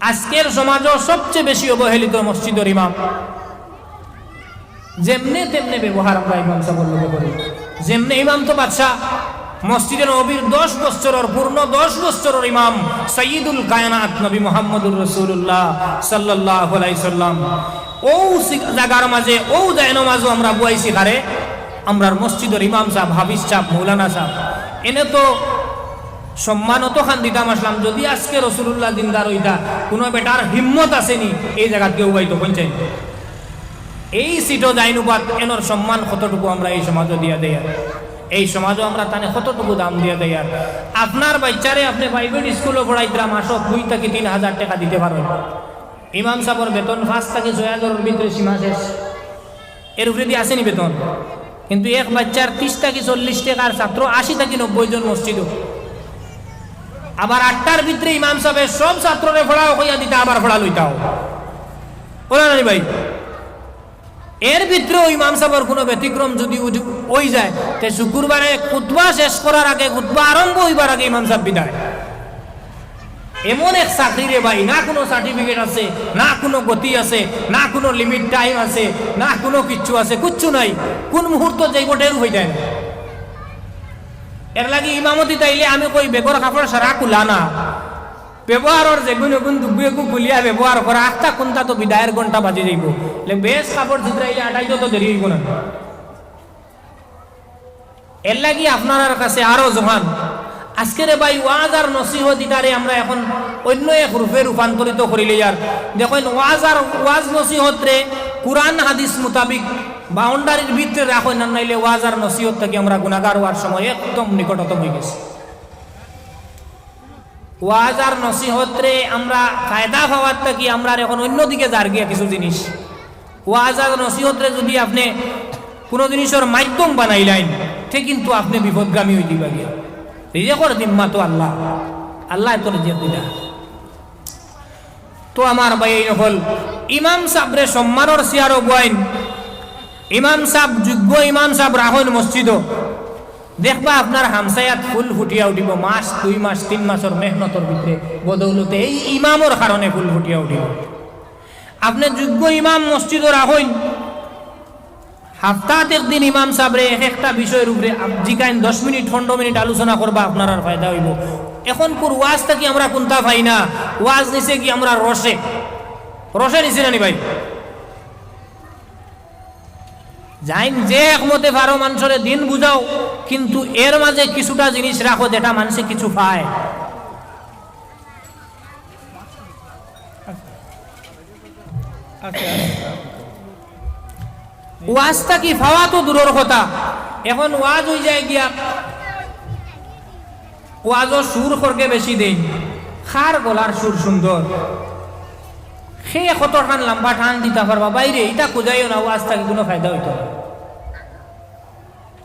আজকের সমাজও সবচেয়ে বেশি অবহেলিত মসজিদর ইমাম। যেমনে তেমনে ব্যবহার আমরা ইমাম সাবর লগে করি। যেমনে ইমাম তো বাদশা, মসজিদে নববীর দশ বছরর, পূর্ণ দশ বছরর ইমাম, সাইয়্যিদুল কায়নাত নবী মুহাম্মদুর রাসূলুল্লাহ সাল্লাল্লাহু আলাইহি সাল্লাম। অউ সি-, জাগার মাঝে, অউ জায়নমাজো আমরা বওয়াইছি কারে? আমরার মসজিদর ইমাম সাব, হাফিজ সাব, মৌলানা সাব। এনে তো সম্মান অতখান দিতাম আছলাম, যুদি আজকে রসুলুল্লাহ জিন্দা রইতা, কুনু বেটার হিম্মত আছে নি এই জাগাত কেউ বওয়াইতো, কইন চাইন? এই সিটো যাইন উবাত, এনর সম্মান কতটুকু আমরা এই সমাজো দিয়া দেই আর এই সমাজো আমরা তানে কতটুকু দাম দিয়া দেই আর আপনার বাইচ্চারে আপনে প্রাইভেট স্কুলো পড়াইতরা মাসো দুই থাকি তিন হাজার টেকা দিতে পারইন। ইমাম সাবর বেতন পাঁচ থাকি ছয় হাজারর ভিতরে সীমা শেষ, এর উপরেদি আছে নি বেতন? কিন্তু এক বাইচ্চার ত্রিশ থাকি চল্লিশ টেকার ছাত্র আশি থাকি নব্বই জন মসজিদো, আবার আটটার ভিতরে ইমাম সাবে সব ছাত্ররে পড়াও কইয়া দিতা, আবার পড়া লইতাও, ওলা না নি ভাই? এর ভিতরেও ইমাম সাবর কুনু ব্যতিক্রম যুদি উজ-, অই যায়, তে শুক্রবারে খুতবা শেষ করার আগে, খুতবা আরম্ভ অইবার আগে ইমাম সাব বিদায়। এমন এক চাকরি রে ভাই, না কুনু সার্টিফিকেট আছে, না কুনু গতি আছে, না কুনু লিমিট টাইম আছে, না কুনু কিচ্ছু আছে, কুচ্ছু নাই। কুন মুহূর্ত যাইবো টেরউ পাইতায় না। এর লাগি ইমামতিত আইলে আমি কই বেগর কাপড় সারা খুলা না, ব্যবহারর যেগুন এগুন দুগু এগু খুলিয়া ব্যবহার করা, আখতা কুন্তা তো বিদায়র ঘন্টা বাজি যাইবো। লে বেশ কাপড় ছিতরাইলে আটাইতো তো দেরি অইবো না। এর লাগি আপনারার কাছে আরো জোহান, আজকে রে ভাই ওয়াজ আর নসিহত ইতারে আমরা এখন অইন্য এক রূপে রূপান্তরিত করিলে আর দেখইন ওয়াজ আর ওয়াজ নসিহতরে কুরআন হাদিস মোতাবিক বাউন্ডারির ভিতরে রাখইন, আর নাইলে ওয়াজ আর নসিহত থাকি আমরা গুনাগার অওয়ার সময় একদম নিকটতম অইগেছি। ওয়াজ আর নসিহতরে আমরা ফায়দা পাওয়ার থাকি আমরার এখন অইন্য দিকে যারগিয়া কিছু জিনিস। ওয়াজ আর নসিহতরে যুদি আপনে কুনু জিনিসর মাধ্যম বানাইলাইন, তে কিন্তু আপনে বিপদগামী অইযিবা গিয়া। রিজেকর জিম্মা তো আল্লাহ, আল্লায় তো রিজেক দিরা। তো আমার ভাইয়াইন অকল, ইমাম সাবরে সম্মানর চেয়ারো বওয়াইন, ইমাম সাব, যোগ্য ইমাম সাব রাখইন মসজিদো। দেখবা আপনার হামসায়াত ফুল ফুটিয়া উঠিবো, মাস, দুই মাস, তিন মাসর মেহনতর ভিতরে বদৌলতে এই ইমামর কারণে ফুল ফুটিয়া উঠিবো। আপনে যোগ্য ইমাম মসজিদো রাখইন, হাপ্তাত একদিন ইমাম সাবরে এক একটা বিষয়র উপরে আপ-, জিকাইন, দশ মিনিট, পনরো মিনিট আলোচনা করবা, আপনারার ফায়দা অইবো। এখনকুর ওয়াজ থাকি আমরা কুন্তা পাই না, ওয়াজ নিছে গি আমরার রসে, রসে নিছে না নি ভাই? যাইন যে একমতে পারো মানষরে দিন বুঝাও, কিন্তু এর মাঝে কিছুটা জিনিস রাখো যেটা মানষে কিছু পায়। ওয়াজ থাকি পাওয়া তো দূরর কথা, এখন ওয়াজ অইযায় গিয়া ওয়াজো সুর করকে বেশি দেইন, কার গলার সুর সুন্দর, কে কতখান লম্বা টান দিতা পারবা, ভাইরে, ইতা খুজাইও না, ওয়াজ থাকি কুনু ফায়দা অইতো না।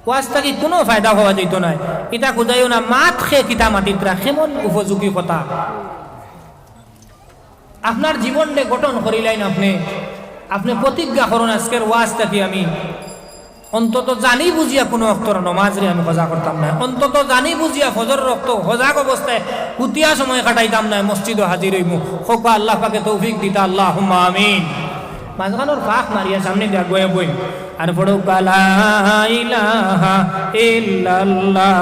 ওয়াজ থাকি কুনু ফায়দা পাওয়া যাইতো নায়, ইতা খুজাইও না। মাত কে কিতা মাতিতরা, কেমন উপযোগী কথা। আপনার জীবনরে গঠন করিলাইন আপনে। আপনে প্রতিজ্ঞা করুন, আজকের ওয়াজ থাকি আমি অন্তত জানি বুঝিয়া কুনু অক্তর নমাজরে আমি কাজা করতাম নায়, অন্তত জানি বুঝিয়া ফজর অক্ত সজাগ অবস্থায় কুতিয়া সময় কাটাইতাম নায়, মসজিদো হাজির অইমু। কউক্কা আল্লাহ পাকে তৌফিক দিতা, আল্লাহুম্মা আমিন। মাঝখানোর ফাঁক মারিয়া সামনেদি আগুয়াইয়া বইন। আর পড়ো, লা ইলাহা ইল্লাল্লাহ।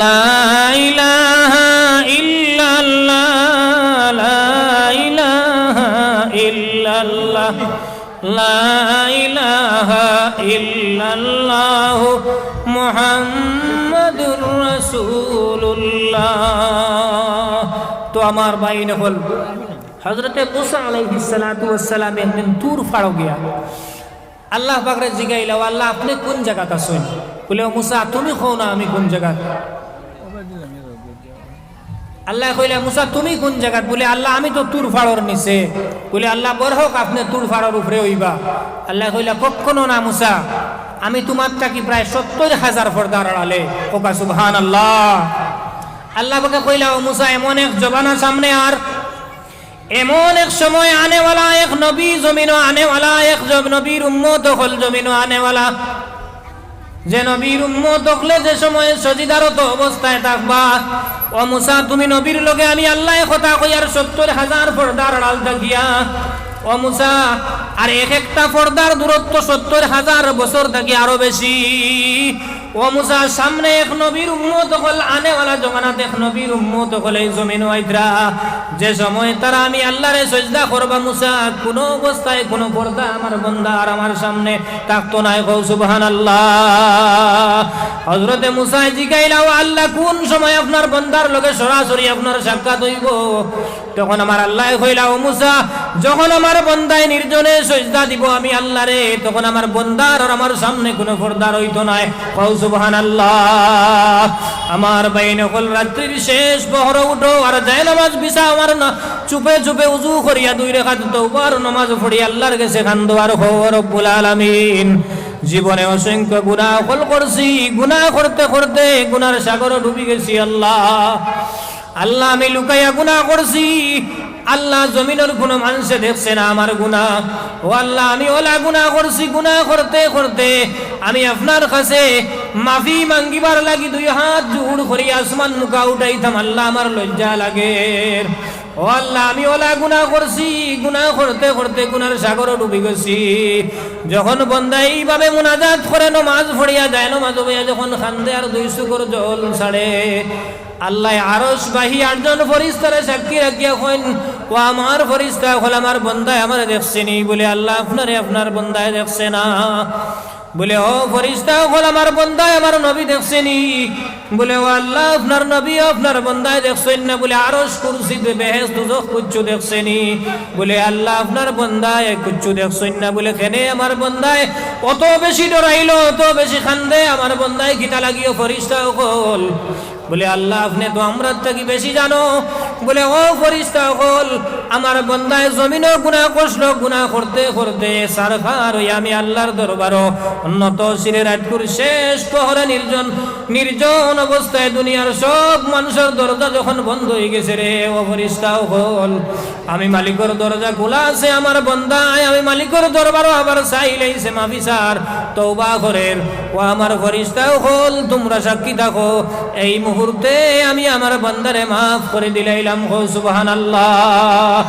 لا إله إلا الله، لا إله إلا الله، لا إله إلا الله، محمد رسول الله। তো আমার ভাইয়াইন অকল, হযরতে মুসা আলাইহিস সালাতু ওয়াস সালাম একদিন তুর পাড়ো গিয়া আল্লাহ পাকরে জিগাইলা, "ও আল্লাহ, আপনে কুন জাগাত আছইন?" বুলে, "ও মুসা, তুমি কও না আমি কুন জাগাত।" আল্লায় কইলা, "মুসা, তুমি কুন জাগাত?" বুলে, "আল্লাহ, আমি তো তুর পাড়র নিচে।" বুলে, "আল্লাহ, বড় হক, আপনে তুর পাড়র উপরে অইবা।" আল্লায় কইলা, "কখনো না মুসা, আমি তুমার থাকি প্রায় সত্তর হাজার পর্দার আড়ালে।" কউক্কা সুবহানাল্লাহ। আল্লাহ পাকে কইলা, "ও মুসা, এমন এক জমানা সামনে আর এমন এক সময় আনেওয়ালা, এক নবী জমিনো আনেওয়ালা, এক জ-, নবীর উম্মত অকল জমিনো আনেওয়ালা, যে নবীর উম্মত অকলে যে সময় সজিদারত অবস্থায় থাকবা, ও মুসা, তুমি নবীর লগে আমি আল্লায় কথা কইয়ার সত্তর হাজার পর্দার আড়াল থাকিয়া, ও মুসা, আর এক একটা পর্দার দূরত্ব সত্তর হাজার বছর থাকি আরো বেশি। ও মুসা, সামনে এক নবীর উম্মত অকল, আনেওয়ালা জমানাত এক নবীর উম্মত অকল এই জমিনো আইতরা। যে সময় তারা আমি আল্লারে সজদা করবা, মুসা, কুনু অবস্থায় কুনু পর্দা আমার বন্দা আর আমার সামনে থাকতো নায়। কও সুবহানাল্লাহ। হযরতে মুসায় জিগাইলা, "ও আল্লাহ, কুন সময় আপনার বন্দার লগে সরাসরি আপনার সাক্ষাৎ অইবো?" তখন আমার আল্লায় কইলা, "ও মুসা, যখন আমার বন্দায় নির্জনে সজদা দিবো আমি আল্লারে, তখন আমার বন্দার আর আমার সামনে কুনু পর্দা রইতো নায়।" কও সুবহানাল্লাহ। আমার ভাইন অকল, রাত্রির শেষ পহরো উঠো আর জায়নামাজ বিছাও আর না, চুপে চুপে উজু করিয়া দুই রেকাত তওবার নামাজ পড়ি আল্লার গেছে কান্দো আর কও, "রব্বুল আলামিন, জীবনে অসংখ্য গুনাহ অকল করছি, গুনাহ করতে করতে গুনার সাগরো ডুবি গেছি আল্লাহ।" আল্লাহ, আমি লুকাইয়া গুনাহ করছি। আল্লাহ, জমিনর কুনু মানষে দেখছে না আমার গুনাহ। ও আল্লাহ, আমি অলা গুনাহ করছি, গুনাহ করতে করতে আমি আপনার কাছে মাফি মাঙ্গিবার লাগি দুই হাত জোড় করি আসমান মুখা উঠাইতাম। আল্লাহ, আমার লজ্জা লাগের। ও আল্লাহ, আমি অলা গুনাহ করছি, গুনাহ করতে করতে গুনার সাগরো ডুবি গেছি। যখন বন্দা এইভাবে মুনাজাত করে, নমাজ পড়িয়া যায়, নমাজ বইয়া যখন কান্দে আর দুই চকুর জল ছাড়ে, আল্লায় আরশ বাহী আটজন ফরিস্তারে সাক্ষী রাখিয়া কইন, "ও আমার ফরিস্তা অকল, আমার বন্দায় আমারে দেখছে নি?" বলে, "আল্লাহ, আপনারে আপনার বন্দায় দেখছে না।" বলে, "ও ফরিস্তা অকল, আমার বন্দায় আমার নবী দেখছে নি?" বলে, "ও আল্লাহ, আপনার নবী আপনার বন্দায় দেখছইন না?" বলে, "আরশ, কুরসি, বেহেশত, দুজখ কুচ্ছু দেখছে নি?" বলে, "আল্লাহ, আপনার বন্দায় কুচ্ছু দেখছইন না?" বলে, "কেনে আমার বন্দায় অত বেশি ডরাইলো, অত বেশি কান্দে, আমার বন্দায় কিতা লাগিও ফরিস্তা অকল?" বলে, "আল্লাহ, আপনে তো আমরার থাকি বেশি জানো।" বলে, "ও ফরিস্তা অকল, আমার বন্দায় জমিনো গুনাহ করছিল, গুনাহ করতে করতে সারখার অইয়া আমি আল্লার দরবারো নত শিরে রাইতকুর শেষ পহরে নির্জন, নির্জন অবস্থায় দুনিয়ার সব মানষর দরজা যখন বন্ধ অইগেছে রে, ও ফরিস্তা অকল, আমি মালিকর দরজা খোলা আছে, আমার বন্দায় আমি মালিকর দরবারো আবার চাইলাইছে, মাফি চার, তওবা করের। ও আমার ফরিস্তা অকল, তুমরা সাক্ষী থাকো, এই মুহূর্তে আমি আমার বন্দারে মাফ করি দিলাইলাম।" কও সুবহানাল্লাহ।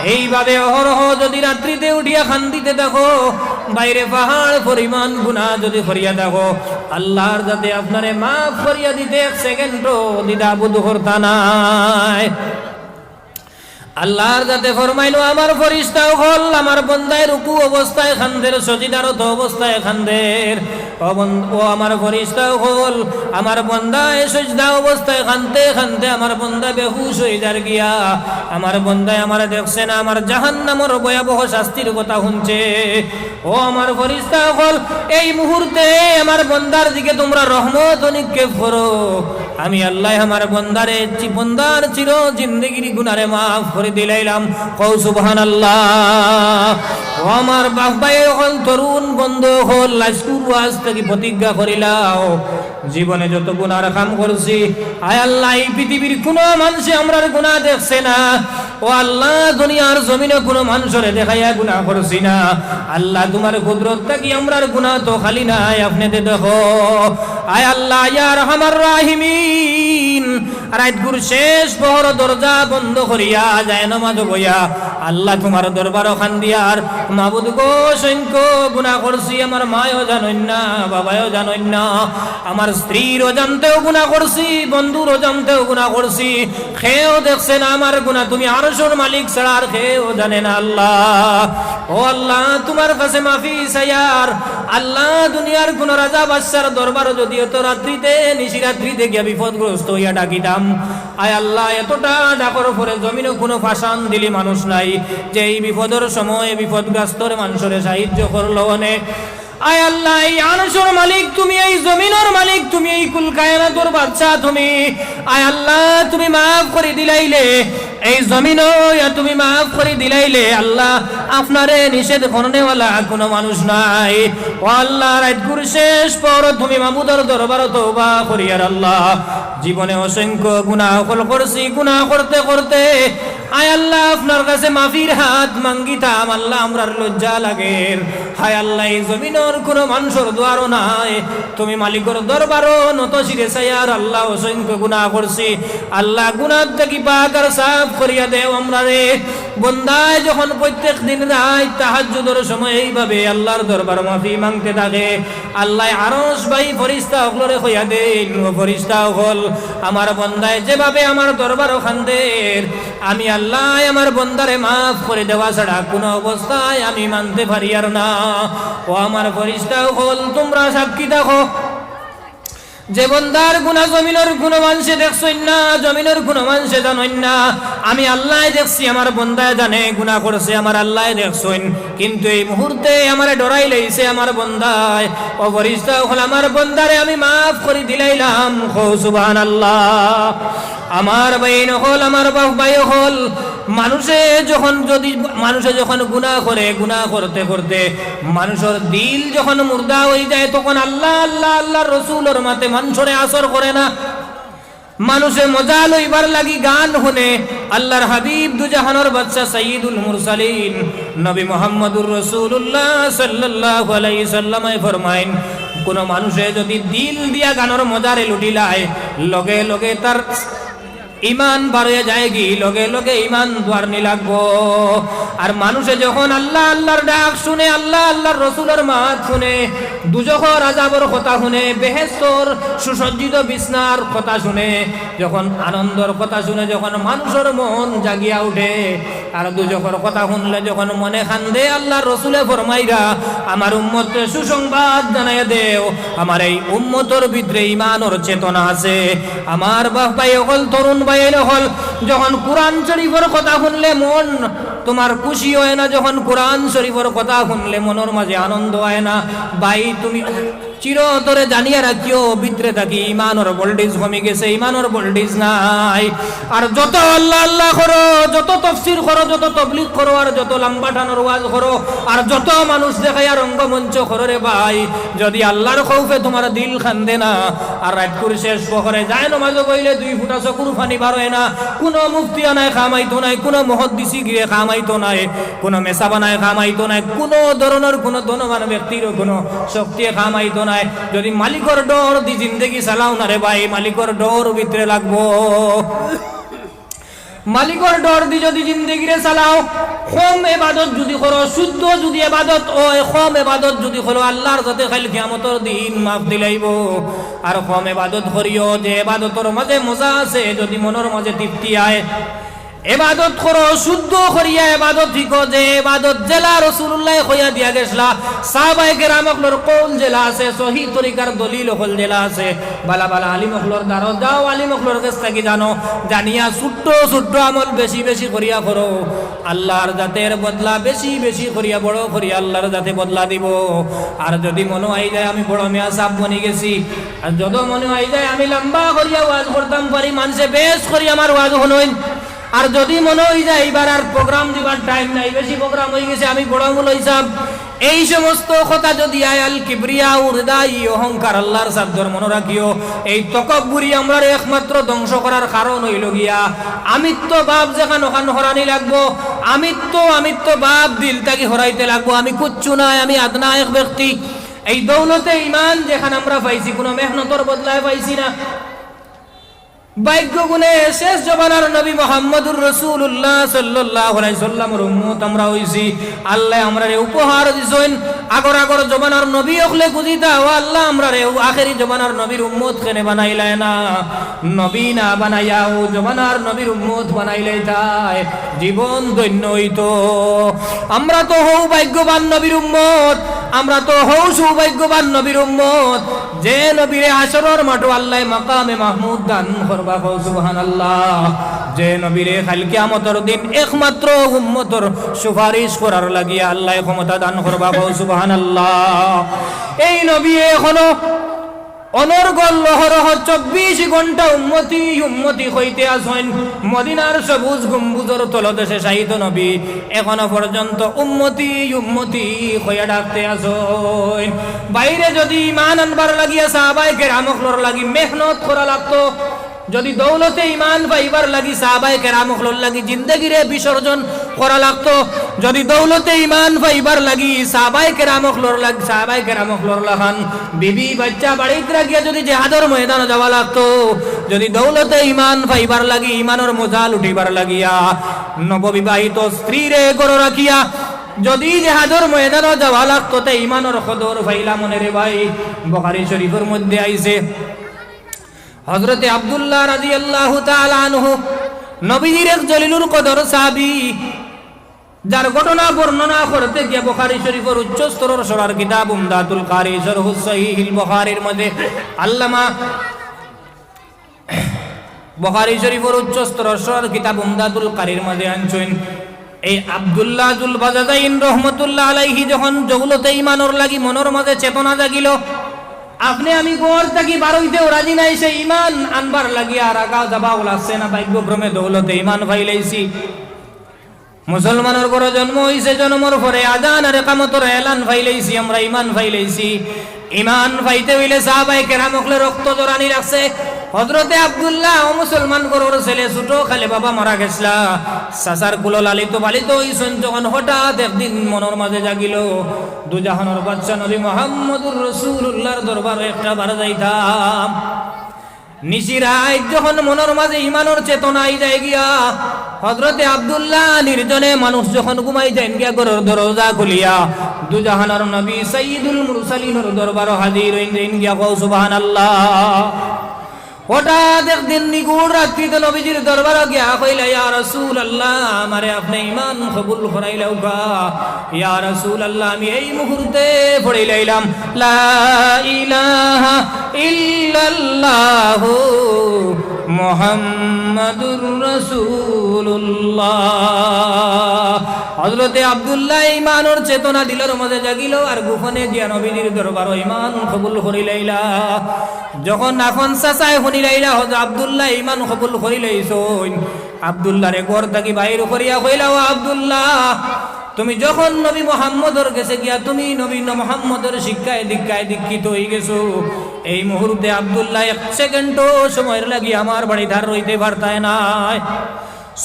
এইভাবে অহরহ যদি রাত্রিতে উঠিয়া কান্দিতে থাকো, বাইরে পাহাড় পরিমাণ গুনাহ যদি করিয়া থাকো, আল্লাহর যাতে আপনারে মাফ করিয়া দিতে এক সেকেন্ডও দ্বিধাবোধ করতা নায়। আল্লাহর যাতে ফরমাইলো, "আমার ফরিস্তা অকল, আমার বন্দায় রুকু অবস্থায় কান্দের, সজিদারত অবস্থায় কান্দের। ও বন-, ও আমার ফরিস্তা অকল, আমার বন্দায় সজদা অবস্থায় কানতে কানতে আমার বন্দা বেহুশ অই যার গিয়া। আমার বন্দায় আমারে দেখছে না, আমার জাহান্নামর ভয়াবহ শাস্তির কথা হুনছে। ও আমার ফরিস্তা অকল, এই মুহূর্তে আমার বন্দার দিকে তুমরা রহমত নিক্ষেপ করো। আমি আল্লায় আমার বন্দারে চি-, বন্দার চির জিন্দেগির গুনারে মাফ করি দিলাইলাম।" কও সুবহানাল্লাহ। ও আমার বাপ ভাই অকল, তরুণ বন্ধু অকল, আইজকুর ওয়াজ থাকি প্রতিজ্ঞা করিলাও, জীবনে যত গুনার কাম করছি, আয় আল্লাহ, এই পৃথিবীর কুনু মানষে আমরার গুনা দেখছে না। ও আল্লাহ, দুনিয়ার জমিনো কুনু মানষরে দেখাইয়া গুনা করছি না। আল্লাহ, তুমার কুদরত থাকি আমরার গুনা তো খালি নায়, আপনে তে দেখো। আয় আল্লাহ, ইয়া আরহামার রাহিমিন, রাইতকুর শেষ পহর দরজা বন্ধ করিয়া যায় নমাজ বইয়া, আল্লাহ, তুমার দরবারো কান্দিয়ার, মাবুদ গো, অসংখ্য গুনা করছি, আমার মায়ও জানইন না, বাবায়ও জানইন না, আমার স্ত্রীর অজান্তেও গুনা করছি, বন্ধুর অজান্তেও গুনা করছি, কেউ দেখছে না আমার গুনা, তুমি আরশর মালিক ছাড়া আর কেউ জানে না আল্লাহ। ও আল্লাহ, তুমার কাছে মাফি চাইয়ার। আল্লাহ, দুনিয়ার কুনু রাজা বাদশার দরবারো যদি অত রাত্রিতে, নিশি রাত্রিতে গিয়া বিপদগ্রস্ত অইয়া ডাকিতাম, আয় আল্লাহ, এতটা ডাকর পরে জমিনো কুনু পাষাণ দিলি মানুষ নাই যে এই বিপদর সময় বিপদগ্রস্তর মানষরে সাহায্য করলো অনে। আয় আল্লাহ, এই আরশর মালিক তুমি, এই জমিনর মালিক তুমি, এই কুল কায়নাতর বাদশা তুমি। আয় আল্লাহ, তুমি মাফ করি দিলাইলে, এই জমিনো ইয়া তুমি মাফ করি দিলাইলে, আল্লাহ, আপনারে নিষেধ করনেওয়ালা কুনু মানুষ নাই। ও আল্লাহ, রাইতকুর শেষ পহর তুমি মাবুদর দরবারো তওবা করিয়ার আল্লাহ, জীবনে অসংখ্য গুনা অকল করছি, গুনা করতে করতে আয় আল্লাহ, আপনার কাছে মাফির হাত মাঙ্গিতাম। আল্লাহ, আমরার লজ্জা লাগের, হায় আল্লাহ, এই জমিনর কুনু মানষর দুয়ারো নাই, তুমি মালিকর দরবারো নত শিরে চাইয়ার আল্লাহ অসংখ্য গুনাহ করছি, আল্লাহ গুনাহ থাকি পাক আর সাফ করিয়া দেও আমরারে। বন্দায় যখন প্রত্যেক দিন রাইত তাহাজ্জুদর সময় এইভাবে আল্লাহর দরবার মাফি মাংতে থাকে, আল্লায় আরশ বাই ফিরিস্তা অকলরে কইয়া দেইন, "ও ফিরিস্তা অকল, আমার বন্দায় যেভাবে আমার দরবারো কান্দের, আমি আল্লায় আমার বন্দারে মাফ করি দেওয়া ছাড়া কুনু অবস্থায় আমি মানতে পারিয়ার না।" ও আমার ফিরিস্তা অকল, তুমরা সাক্ষী থাকো, যে বন্দার গুনাহ জমিনর কুনু মানষে দেখছইন না, জমিনর কুনু মানষে জানইন না, আমি আল্লায় দেখছি, আমার বন্দায় জানে গুনাহ করছে, আমার আল্লায় দেখছইন, কিন্তু এই মুহূর্তে আমারে ডরাইলাইছে আমার বন্দায়। ও ফিরিস্তা অকল, আমার বন্দারে আমি মাফ করি দিলাইলাম। কও সুবহানাল্লাহ। আমার ভাই অকল, আমার বাপ ভাই অকল, মানষে যখন যদি, মানষে যখন গুনাহ করে, গুনাহ করতে করতে মানষর দিল যখন মুর্দা অইযায়, তখন আল্লাহ, আল্লাহ, আল্লাহর রসুলর মাতে মানষরে আসর করে না। মানষে মজা লইবার লাগি গান হুনে। আল্লাহর হাবিব দুজাহানর বাদশা সাইয়্যিদুল মুরসালিন নবী মুহাম্মদুর রাসূলুল্লাহ সাল্লাল্লাহু আলাইহি সাল্লামে ফরমাইন, কুনু মানষে যদি দিল দিয়া গানর মজারে লুটিলায়, লগে লগে তার ইমান বারইয়া যায়গি, লগে লগে ইমান দুয়ারনি লাগবো। আর মানষে যখন আল্লাহ আল্লাহর ডাক হুনে, আল্লাহ আল্লাহর রসুলর মাত হুনে, দুজখর আজাবর কথা হুনে, বেহেস্তর সুসজ্জিত বিছনার কথা হুনে, যখন আনন্দর কথা হুনে, যখন মানষর মন জাগিয়া উঠে, আর দুজখর কথা হুনলে যখন মনে কান্দে, আল্লাহর রসুলে ফরমাইরা, "আমার উম্মতরে সুসংবাদ জানাইয়া দেও, আমার এই উম্মতর ভিতরে ইমানর চেতনা আছে।" আমার বাপ ভাই অকল, তরুণ ভাই অকল, যখন কোরআন শরীফর কথা হুনলে মন তুমার খুশি অয় না, যখন কোরআন শরীফর কথা হুনলে মনর মাঝে আনন্দ অয় না, ভাই তুমি চিরতরে জানিয়া রাখিও, ভিতরে থাকি ইমানর voltage কমি গেছে, ইমানর voltage নাই। আর যত আল্লাহ আল্লাহ করো, যত তফসির করো, যত তবলিগ করো, আর যত লম্বা টানর ওয়াজ করো, আর যত মানুষ দেখাইয়া রঙ্গমঞ্চ করো রে ভাই, যদি আল্লাহর খৌফে তুমার দিল কান্দে না, আর রাইতকুর শেষ পহরে যায় নমাজো বইলে দুই ফুটা চকুর পানি বারয় না, কুনু মুফতিয়ানায় কামাইতো নায়, কুনু মুহাদ্দিসিগিরে কামাইতো নায়, কুনু মেসাবানায় কামাইতো নায়, কুনু ধরনর কুনু ধনবান ব্যক্তিরও কুনু শক্তিয়ে কামাইতো নায়। যদি মালিকর ডর দি জিন্দেগি চালাও না রে ভাই, মালিকর ডর ভিতরে লাগবো। মালিকর ডর দি যদি জিন্দেগিরে চালাও, কম এবাদত যদি করো, শুদ্ধ যদি এবাদত অয়, কম এবাদত যদি করো, আল্লাহর যাতে কাইল কিয়ামতর দিন মাফ দিলাইবো। আর কম এবাদত করিও, যে এবাদতর মাঝে মজা আছে, যদি মনর মাঝে তৃপ্তি আয়, এবাদত করো, শুদ্ধ করিয়া এবাদত শিখো, যে এবাদত যেলা রাসূলুল্লায় কইয়া দিয়া গেছলা, সাহাবায়ে কেরাম অকলর কওল যেলা আছে, সহি তরিকার দলিল অকল যেলা আছে, বালা বালা আলিম অকলর দ্বারো যাও, আলিম অকলর গেছ থাকি জানো, জানিয়া ছোট্ট ছোট্ট আমল বেশি বেশি করিয়া করো। আল্লাহর যাতে এর বদলা বেশি বেশি করিয়া, বড় করিয়া আল্লাহর যাতে বদলা দিবো। আর যদি মনো অই যায় আমি বড় মেয়া সাব বনি গেছি, আর যদি মনো অই যায় আমি লম্বা করিয়া ওয়াজ করতাম পারি, মানষে বেশ করি আমার ওয়াজ হুনইন, আর যদি মনো অই যায় ইবার আর program দিবার time নাই, বেশি program অই গেছে, আমি বড় মুলই সাব, এই সমস্ত কথা যদি আয়, আল কিবরিয়া ও রিদাই, অহংকার, আল্লাহর চাদ্দর, মনো রাখিও, এই তকব্বুরি আমরারে একমাত্র ধ্বংস করার কারণ অইলো গিয়া আমিত্ব ভাব যেখান অখান হরানি লাগবো। আমিত্ব, আমিত্ব ভাব দিল থাকি হরাইতে লাগবো। আমি কুচ্ছু নায়, আমি আদনা এক ব্যক্তি। এই দৌলতে ইমান যেখান আমরা পাইছি, কুনু মেহনতর বদলায় পাইছি না। ভাগ্য গুণে শেষ জমানার নবী মুহাম্মদুর রাসূলুল্লাহ সাল্লাল্লাহু আলাইহি সাল্লামর উম্মত আমরা অইছি। আল্লায় আমরারে উপহার দিছইন। আগর আগর জমানার নবী অকলে খুজিতা, ও আল্লাহ, আমরারে অউ আখেরি জমানার নবীর উম্মত কেনে বানাইলায় না? নবী না বানাইয়া অউ জমানার নবীর উম্মত বানাইলাইতায়, জীবন ধন্য অইতো। আমরা তো হউ ভাগ্যবান নবীর উম্মত, আমরা তো হউ সৌভাগ্যবান নবীর উম্মত, যে নবীরে হাশরর মাঠো আল্লায় মাকামে মাহমুদ দান করবা, কও সুবহানাল্লাহ। যে নবীরে কাইল কিয়ামতর দিন একমাত্র উম্মতর সুপারিশ করার লাগিয়া আল্লায় ক্ষমতা দান করবা, কও সুবহানাল্লাহ। এই নবী এখনো অনর্গল অহরহ চব্বিশ ঘন্টা উম্মতি, উম্মতি কইতে আছইন। মদিনার সবুজ গম্বুজর তলদেশে শায়িত নবী এখনো পর্যন্ত উম্মতি, উম্মতি কইয়া ডাকতে আছইন। ভাইরে, যদি ইমান আনবার লাগিয়া সাহাবায়ে কেরাম অকলর লাগি মেহনত করা লাগতো, যদি দৌলতে ইমান পাইবার লাগি সাহাবায়ে কেরাম অকলর লাগি জিন্দেগিরে বিসর্জন করা লাগতো, যদি দৌলতে ইমান পাইবার লাগি সাহাবায়ে কেরাম অকলর লাগ-, সাহাবায়ে কেরাম অকলর লাখান বিবি বাচ্চা বাড়িত রাখিয়া যদি জেহাদর ময়দানো যাওয়া লাগতো, যদি দৌলতে ইমান পাইবার লাগি, ইমানর মজা লুটিবার লাগিয়া নববিবাহিত স্ত্রীরে ঘরো রাখিয়া যদি জেহাদর ময়দানো যাওয়া লাগতো, তে ইমানর কদর পাইলা মনে রে ভাই। বুখারী শরীফর মধ্যে আইছে, হযরতে আব্দুল্লাহ রাদিয়াল্লাহু তাআলা আনহু, নবীজির এক জলিলুল কদর সাহাবী, যার ঘটনা বর্ণনা করতে গিয়া বুখারী শরীফর উচ্চ স্তরর সরার কিতাব উমদাতুল কারি, শরহুস সহিহুল বুখারীর মধ্যে আল্লামা বুখারী শরীফর উচ্চ স্তরর সরার কিতাব উমদাতুল কারির মধ্যে আনছইন, এই আব্দুল্লাহ জুল বাজাজাইন রহমতুল্লাহ আলাইহি যখন দৌলতে ইমানর লাগি মনর মাঝে চেতনা জাগিল, আপনে আমি ঘর থাকি বারইতেও রাজি নাই, সে ইমান আনবার লাগি আর আগা যাবা ওলা আছে না, ভাগ্যক্রমে দৌলতে ইমান পাইলাইছি। মুসলমানর ঘরো জন্ম অইছে, জন্মর পরে আজান আর একামতর এলান পাইলাইছি, আমরা ইমান পাইলাইছি। ইমান পাইতে অইলে সাহাবায়ে কেরাম অকলে রক্ত জরানি লাগছে। হযরতে আব্দুল্লাহ, অমুসলমান ঘরর ছেলে, ছোট কালে বাবা মারা গেছলা, চাচার কুলো লালিত পালিত অইছইন, তখন হঠাৎ একদিন মনর মাঝে জাগিল, দুজাহানর বাদশা নবী মুহাম্মদুর রাসূলুল্লাহর দরবারো একটা বার যাইতাম। নিশি রাইত যখন মনর মাঝে ইমানর চেতনা আই যায় গিয়া, হযরতে আব্দুল্লাহ নির্জনে মানুষ যখন ঘুমাই যাইন গিয়া ঘরর দরজা খুলিয়া, দুজাহানর নবী সাইয়্যিদুল মুরসালিনর দরবারো হাজির অইন যাইন গিয়া, কও সুবহানাল্লাহ। হঠাৎ একদিন নিগুড় রাত্রিতে নবীজির দরবারো গিয়া কইলা, "ইয়া রাসূলুল্লাহ, আমারে আপনে ইমান কবুল করাইলাউক্কা।" ইয়া রাসূলুল্লাহ, আমি এই মুহূর্তে পড়িলাইলাম, লা ইলাহা ইল্লাল্লাহু মুহাম্মাদুর রাসূলুল্লাহ। হযরতে আব্দুল্লাহ ইমানর চেতনা দিলর মাঝে জাগিল, আর গোপনে গিয়া নবীজির দরবারো ইমান কবুল করিলাইলা। যখন আপন চাচায় হুনিলাইলা, হযরত আব্দুল্লাহ ইমান কবুল করিলাইছইন, আব্দুল্লাহরে ঘর থাকি বাইর করিয়া কইলা, "ও আব্দুল্লাহ, তুমি যখন নবী মুহাম্মদর গেছে গিয়া তুমি নবী ন-, মুহাম্মদর শিক্ষায় দীক্ষায় দীক্ষিত অই গেছো, এই মুহূর্তে আব্দুল্লাহ এক সেকেন্ডও সময়র লাগি আমার বাড়িত আর রইতে পারতায় নায়।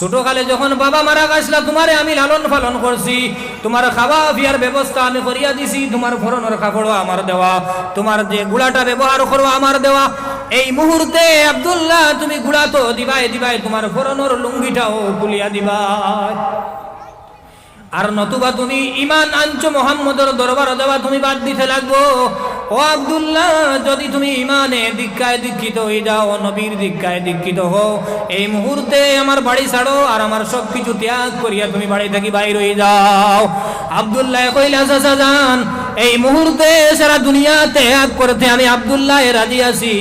ছোটকালে যখন বাবা মারা গেছলা, তুমারে আমি লালন পালন করছি, তুমার খাওয়া পিয়ার ব্যবস্থা আমি করিয়া দিছি, তুমার ফরনর কাপড়ও আমার দেওয়া, তুমার যে গুড়াটা ব্যবহার করো আমার দেওয়া। এই মুহূর্তে আব্দুল্লাহ তুমি গুড়া তো দিবায় দিবায়, তুমার ফরনর লুঙ্গিটাও খুলিয়া দিবায়।" আর নতুবা তুমি ইমান আনছো, মুহাম্মদর দরবারো যাওয়া তুমি বাদ দিতে লাগবো। ও আব্দুল্লাহ, যদি তুমি ইমানে দীক্ষায় দীক্ষিত অই যাও, নবীর দীক্ষায় দীক্ষিত হও, এই মুহূর্তে আমার বাড়ি ছাড়ো, আর আমার সব কিছু ত্যাগ করিয়া তুমি বাড়ি থাকি বাইর অই যাও। আব্দুল্লাহ কইলা, "চাচা যান, এই মুহূর্তে সারা দুনিয়া ত্যাগ করতে আমি আব্দুল্লাহ রাজি আছি।"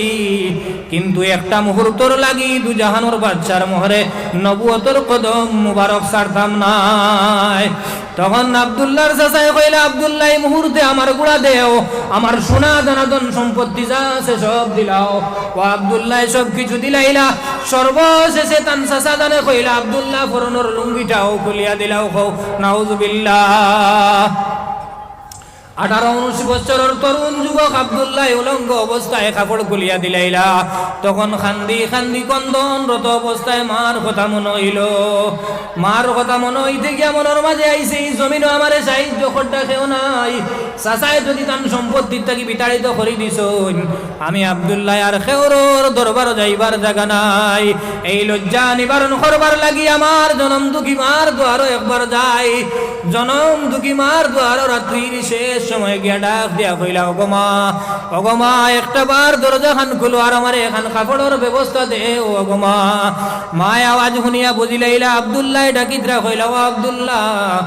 কিন্তু একটা মুহূর্তর লাগি দুজাহানর বাদশার মোহরে নবুয়তর কদম মুবারক ছাড়তাম নায়। তখন আব্দুল্লাহর চাচায় কইলা, "আব্দুল্লাহ, এই মুহূর্তে আমার গুড়া দেও, আমার সোনা দানা ধন সম্পত্তি যা আছে সব দিলাও।" ও আব্দুল্লাহ সব কিছু দিলাইলা। সর্বশেষে তান চাচা জানে কইলা, "আব্দুল্লাহ, ফরনর লুঙ্গিটাও খুলিয়া দিলাও।" কও, নাউজুবিল্লাহ। আঠারো উনিশ বছরর তরুণ যুবক আব্দুল্লাহ উলঙ্গ অবস্থায় কাপড় খুলিয়া দিলাইলা। তখন কান্দি কান্দি ক্রন্দনরত অবস্থায় মার কথা মনো অইল। মার কথা মনো অইতে গিয়া মনর মাঝে আইছে, "এই জমিনো আমারে সাহায্য করতা কেউ নাই। চাচায় যদি তান সম্পত্তির থাকি বিতাড়িত করি দিছইন, আমি আব্দুল্লাহ আর কেউরর দরবারো যাইবার জাগা নাই। এই লজ্জা নিবারণ করবার লাগি আমার জনম দুঃখী মার দুয়ারো একবার যাই।" জনম দুঃখী মার দুয়ারো রাত্রির শেষ সময় গিয়া ডাক দিয়া কইলা, "ওগো মা, ওগো মা, একটা বার দরজাখান খুলো আর আমারে এখান কাপড়র ব্যবস্থা দেও, ওগো মা।" মায় আওয়াজ হুনিয়া বুঝিলাইলা আব্দুল্লাহ ডাকিতরা, কইলা, "ও আব্দুল্লাহ,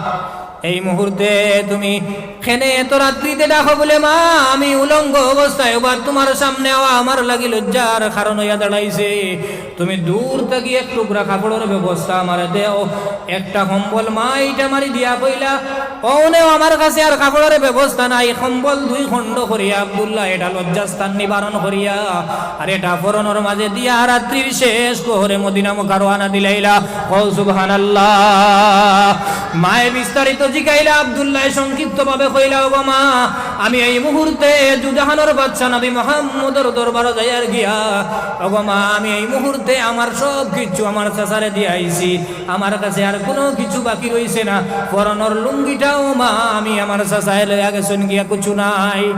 এই মুহূর্তে তুমি কেনে এত রাত্রিতে ডাকো?" বলে, "মা, আমি উলঙ্গ অবস্থায় ওবার তুমার সামনে আওয়া আমার লাগি লজ্জার কারণ অইয়া দাঁড়াইছে। তুমি দূর থাকি এক টুকরা কাপড়র ব্যবস্থা আমারে দেও।" একটা কম্বল মায় ইটা মারি দিয়া কইলা, "অনেও আমার কাছে আর কাপড়র ব্যবস্থা নাই, কম্বল দুই খণ্ড করিয়া আব্দুল্লাহ এটা লজ্জাস্থান নিবারণ করিয়া আর এটা ফরনর মাঝে দিয়া রাত্রির শেষ প্রহরে মদিনা মুখা রওয়ানা দিলাইলা।" কও সুবহানাল্লাহ। মায়ে বিস্তারিত জিকাইলা, আব্দুল্লায় সংক্ষিপ্তভাবে কইলা, "ওগো মা, আমি এই মুহূর্তে দুজাহানর বাদশা নবী মুহাম্মদর দরবারো যাইয়ার গিয়া, ওগো মা, আমি এই মুহূর্তে আমার সব কিছু আমার চাচারে দিয়া আইছি, আমার কাছে আর কুনু কিছু বাকি রইছে না, পরনর লুঙ্গিটাও মা আমি আমার চাচায় লইয়া গেছইন গিয়া, কুছু নাই।"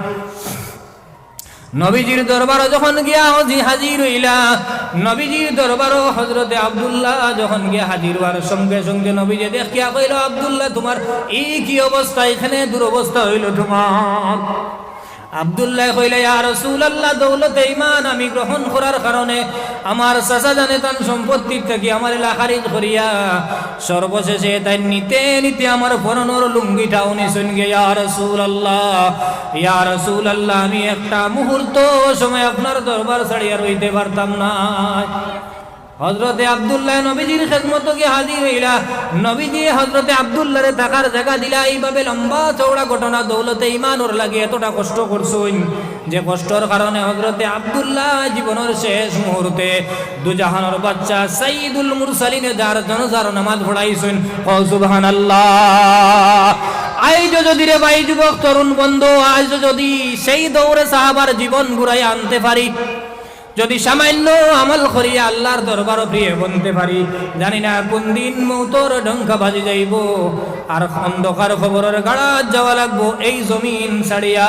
নবীজির দরবারো যখন গিয়া হাজি-, হাজির অইলা, নবীজির দরবারো হযরতে আব্দুল্লাহ যখন গিয়া হাজির অওয়ার সঙ্গে সঙ্গে নবীজি দেখিয়া কইলা, "আব্দুল্লাহ, তুমার ই কি অবস্থা? ইখানে দুরবস্থা অইলো তুমার?" আব্দুল্লায় কইলা, "ইয়া রাসূলুল্লাহ, দৌলতে ঈমান আমি গ্রহণ করার কারণে আমার চাচা জানে তান সম্পত্তির থাকি আমারে লাখারিজ করিয়া সর্বশেষে তাইন নিতে নিতে আমার পরনর লুঙ্গিটাও নিছইন গিয়া, ইয়া রাসূলুল্লাহ, ইয়া রাসূলুল্লাহ, আমি একটা মুহূর্ত সময় আপনার দরবার ছাড়িয়া রইতে পারতাম না।" হযরতে আব্দুল্লাহ নবীজির খেদমতো গিয়া হাজির অইলা। নবীজি হযরতে আব্দুল্লাহরে থাকার জাগা দিলা। এইভাবে লম্বা চওড়া ঘটনা। দৌলতে ঈমানর লাগি এতটা কষ্ট করছইন, যে কষ্টর কারণে হযরতে আব্দুল্লাহ জীবনর শেষ মুহূর্তে দুজাহানর বাদশা সাইয়্যিদুল মুরসালিনে যার জানাজার নামাজ পড়াইছইন। কও সুবহানাল্লাহ। আইজ যদি রে ভাই যুবক তরুণ বন্ধু, আইজ যদি সেই দৌরে সাহাবার জীবন ঘুরাই আনতে পারি, যদি সামান্য আমল করিয়া আল্লাহর দরবারো প্রিয় বনতে পারি, জানি না কুন দিন মউতর ডঙ্কা বাজি যাইবো, আর অন্ধকার কবরর গাড়াত যাওয়া লাগবো এই জমিন ছাড়িয়া।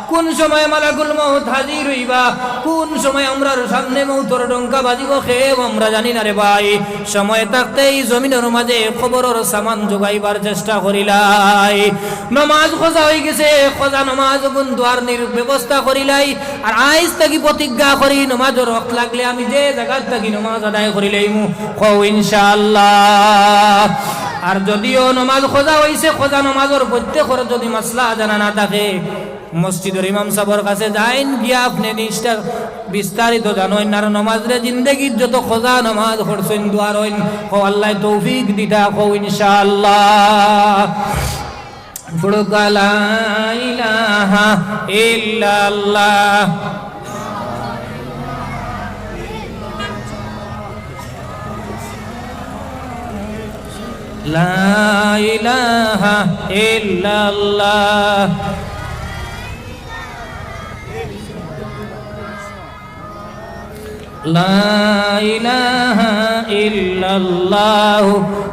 কুন সময় মালাকুল মউত হাজির অইবা, কুন সময় আমরার সামনে মউতর ডঙ্কা বাজিবো, কেউ আমরা জানি না রে ভাই। সময় থাকতে এই জমিনর মাঝে কবরর সামান জোগাইবার চেষ্টা করিলাই। নমাজ কজা অইগেছে, কজা নমাজ গুন দোয়ার নির ব্যবস্থা করিলাই। আর আইজ থাকি প্রতিজ্ঞা করি, নমাজর ওয়াক্ত লাগলে আমি যে জাগাত থাকি নমাজ আদায় করিলাইমু, কও ইনশাআল্লাহ। আর যদিও নমাজ কজা অইছে, কজা নমাজর প্রত্যেকর যদি মাসলা জানা না থাকে, মসজিদর ইমাম সাবর কাছে যাইন, গিয়া আপনে নিষ্ঠা বিস্তারিত জানইন। আর নমাজরে জিন্দেগিত যত কজা নমাজ পড়ছইন, দোয়ার অইন, কও আল্লায় তৌফিক দিতা, কও ইনশাআল্লাহ। পড়ুক্কা লা ইলাহা ইল্লাল্লাহ। লা ইলাহা ইল্লাল্লাহ। لا إله إلا الله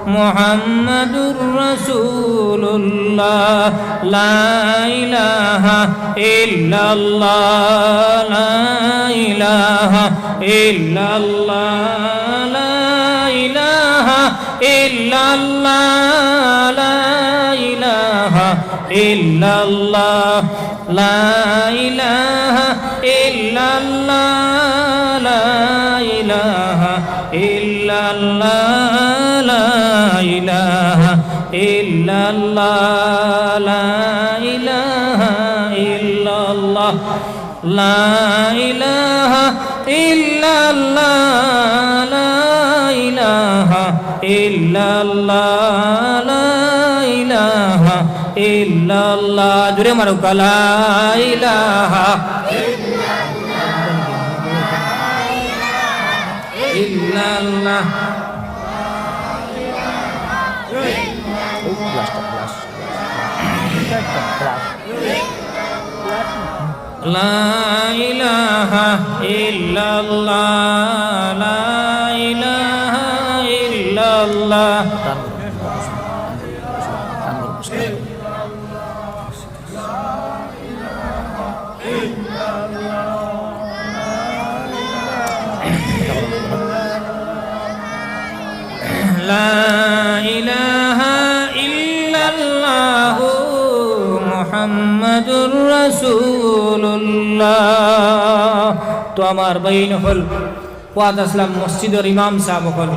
محمد رسول الله. لا إله إلا الله. لا إله إلا الله. لا إله إلا الله. لا إله إلا الله. لا إله إلا الله. لا إله إلا الله. لا إله إلا الله. لا إله إلا الله. لا إله إلا الله. لا إله إلا الله. لا إله إلا الله. জোরে মারুক্কা, লা ইলাহা ইল্লাল্লাহ। لا إله إلا الله. لا إله إلا الله. لا إله إلا الله محمد رسول الله. তো আমার ভাইন অকল, ওয়াজ আসলাম মসজিদর ইমাম সাব অকল।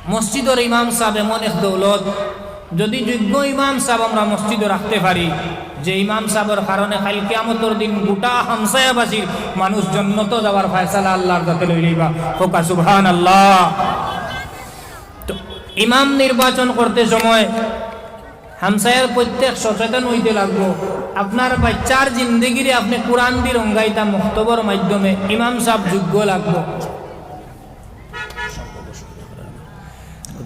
মসজিদর ইমাম সাব এমন এক দৌলত, যদি যোগ্য ইমাম সাব আমরা মসজিদো রাখতে পারি, যে ইমাম সাবর কারণে কাইল কিয়ামতর দিন গোটা হামসায়াবাসীর মানুষ জন্নতো যাওয়ার ফয়সালা আল্লাহর যাতে লইলিবা। কউক্কা সুবহানাল্লাহ। তো ইমাম নির্বাচন করতে সময় হামসায়ার প্রত্যেক সচেতন অইতে লাগবো। আপনার বাইচ্চার জিন্দেগিরে আপনে কোরআনদি রঙ্গাইতা মক্তবর মাধ্যমে ইমাম সাব যোগ্য লাগবো।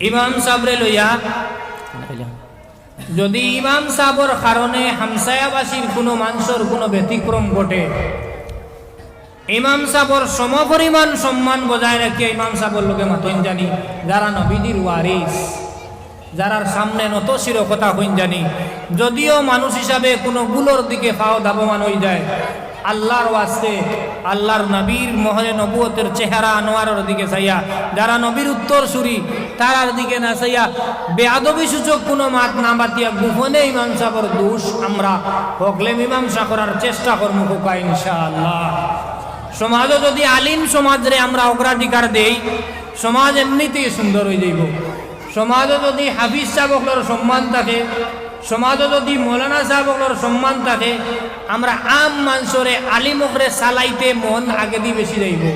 ইমাম সাবরে লইয়া যদি ইমাম সাবর কারণে হামসায়াবাসীর কুনু মানষর কুনু ব্যতিক্রম ঘটে, ইমাম সাবর সমপরিমাণ সম্মান বজায় রাখিয়া ইমাম সাবর লগে মাতইন জানি, যারা নবীজির ওয়ারিস, যারার সামনে নত শির কথা কইন জানি। যদিও মানুষ হিসাবে কুনু ভুলর দিকে পাও ধাবমান অইযায়, আল্লার ওয়াস্তে, আল্লার নবীর মোহরে নবুয়তর চেহারা আনোয়ারর দিকে চাইয়া, যারা নবীর উত্তরসূরি, তারার দিকে না চাইয়া বেয়াদবি সূচক কুনু মাত না মাতিয়া গোপনে ইমাম সাবর দোষ আমরা হকলে মীমাংসা করার চেষ্টা করমু কউক্কা ইনশাআল্লাহ। সমাজো যদি আলিম সমাজরে আমরা অগ্রাধিকার দেই, সমাজ এমনিতেই সুন্দর অইযাইবো। সমাজো যদি হাফিজ সাব অকলর সম্মান থাকে, সমাজো যদি মৌলানা সাব অকলর সম্মান থাকে, আমরা আম মানষরে আলিম অকলরে চালাইতে মন আগেদি বেশি যাইবো।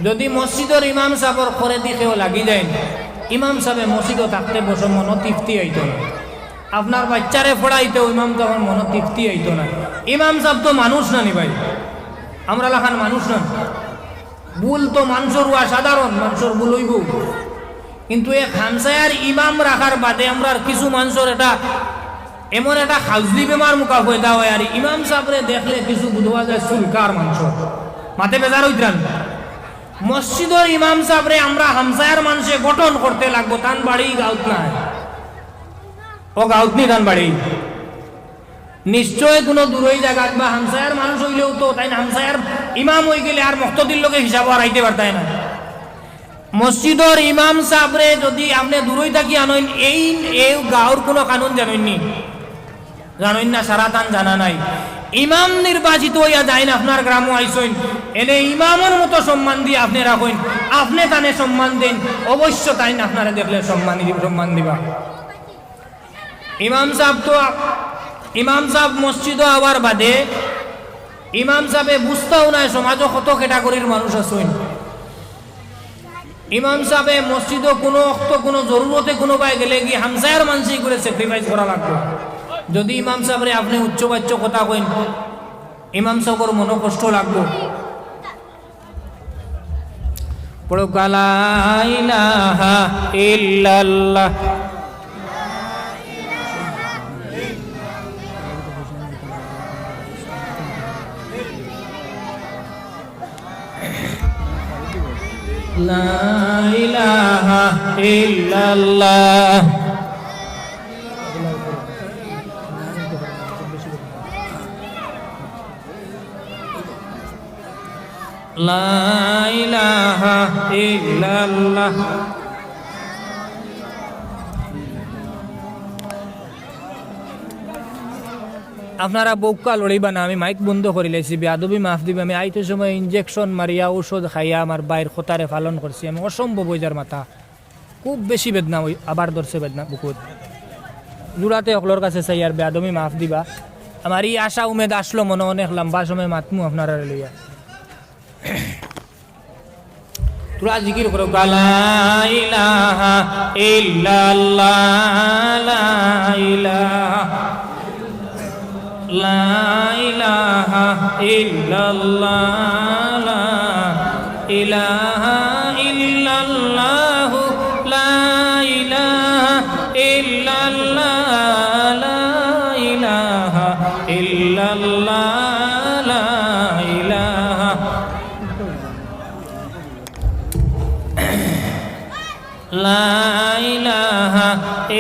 যদি মসজিদর ইমাম সাবর করেদি কেউ লাগি যাইন, ইমাম সাবে মসজিদো থাকতে বসো মনো তৃপ্তি আইতো না। আপনার বাইচ্চারে পড়াইতেও ইমাম সাবর মনো তৃপ্তি আইতো না। ইমাম সাব তো মানুষ না নি ভাই, আমরা লাখান মানুষ না। ভুল তো মানষর অওয়া সাধারণ, মানষর ভুল অইবো। কিন্তু এক হামসায়ার ইমাম রাখার বাদে আমরার কিছু মানষর এটা এমন একটা খাউজলি বেমার মুখা পয়দা অয়, আর ইমাম সাবরে দেখলে কিছু বুঝা যায় চুলকার মানষর। মাতে বেজার অইতরা নি? মসজিদর ইমাম সাবরে আমরা হামসায়ার মানষে গঠন করতে লাগবো, তান বাড়ি গাউত নায়। ও গাউত নি তান বাড়ি? নিশ্চয় কুনু দূরই জাগাত বা হামসায়ার মানুষ অইলেও তো তাইন হামসায়ার ইমাম অইগেলে আর মক্তদির লগে হিসাবো আর আইতে পারতায় না। মসজিদর ইমাম সাবরে যদি আপনে দূরই থাকি আনইন, এইন, এই গাউর কুনু কানুন জানইন নি? জানইন না, সারা তান জানা নাই। ইমাম নির্বাচিত অইয়া যাইন, আপনার গ্রামো আইছইন, এনে ইমামর মতো সম্মান দি আপনে রাখইন, আপনে তানে সম্মান দেইন, অবশ্য তাইন আপনারে দেখলে সম্মান দি-, সম্মান দিবা। ইমাম সাব তো, ইমাম সাব মসজিদো আওয়ার বাদে ইমাম সাবে বুঝতাও নায় সমাজো কত categoryর মানুষ আছইন। ইমাম সাবে মসজিদো কুনু অক্ত কুনু জরুরতে কুনুবায় গেলেগি হামসায়ার মানষে ইগুরে sacrifice করা লাগবো। যদি ইমাম সাবরে আপনে উচ্চ বাচ্য কথা কইন, ইমাম সাবর মনো কষ্ট লাগবো। পড়ো, লা ইলাহা ইল্লাল্লাহ। লা ইলাহা ইল্লাল্লাহ। লা ইলাহা ইল্লাল্লাহ। আপনারা বউক্কা লড়িবা না, আমি মাইক বন্ধ করিলাইছি, বেয়াদবি মাফ দিবা। আমি আইতে সময় injection মারিয়া ঔষধ খাইয়া আমার বাইর কথারে পালন করছি, আমি অসম্ভব অইযার মাথা। খুব বেশি বেদনা অই-, আবার ধরছে বেদনা বুকুত। জুড়াতে অকলর কাছে চাইয়ার বেয়াদবি মাফ দিবা। আমার ই আশা উমেদ আছলো মনো অনেক লম্বা সময় মাতমু আপনারারে লইয়া। তোরা জিকির করো, লা ইলাহা ইল্লাল্লাহ, লা ইলাহা লা ইলাহা ইল্লাল্লাহ, লা ইলাহা ইল্লাল্লাহু, লা ইলাহা ইল্লাল্লাহ, লা ইলাহা ইল্লাল্লাহ, লা ইলাহা لا إله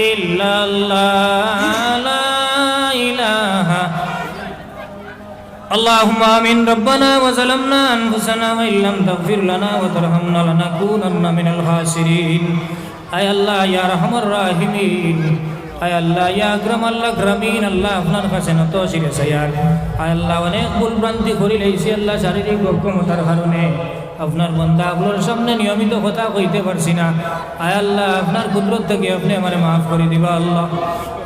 إلا الله، لا إله। اللهم آمين۔ ربنا ظلمنا أنفسنا وإن لم تغفر لنا وترحمنا لنكونن من الخاسرين। আয় আল্লাহ, ইয়া আরহামার রাহিমিন, আয় আল্লাহ, ইয়া আকরামাল আকরামিন, আল্লাহ, আপনার কাছে নত শিরে চাইয়ার। আয় আল্লাহ, অনেক ভুল ভ্রান্তি করিলাইছি আল্লাহ, শারীরিক অক্ষমতার কারণে। আপনার বান্দা অকলর সামনে নিয়মিত কথা কইতে পারছি না। আয় আল্লাহ, আপনার কুদরত থাকি আপনে আমারে মাফ করি দিবা আল্লাহ।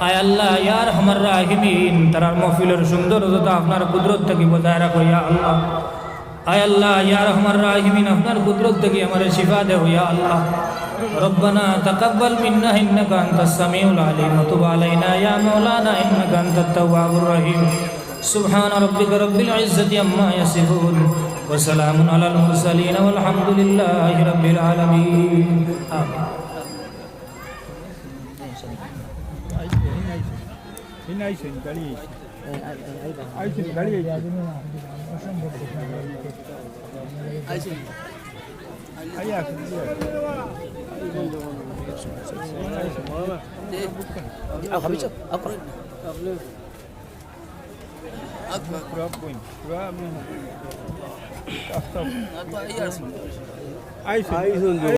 আয় আল্লাহ, ইয়া আরহামার রাহিমিন, তারার মাহফিলর সৌন্দর্যতা আপনার কুদরত থাকি বজায় রাখো ইয়া আল্লাহ। আয় আল্লাহ, ইয়া আরহামার রাহিমিন, আপনার কুদরত থাকি আমারে শিফা দেও ইয়া আল্লাহ। ربنا تقبل منا إنك أنت السميع العليم وتب علينا يا مولانا إنك أنت التواب الرحيم। سبحان ربك رب العزة عما يصفون وسلام على المرسلين والحمد لله رب العالمين। آمين। আইছে, হিন আইছে। হিন আইছে, গাড়ি আইছে। আইছে, গাড়ি আইছে। আইয়া, আইয়া। হিন আইছে। আও, হাবিব সাহেব, আও। পুরা বইন, পুরা আমি। আইছে। আইছে।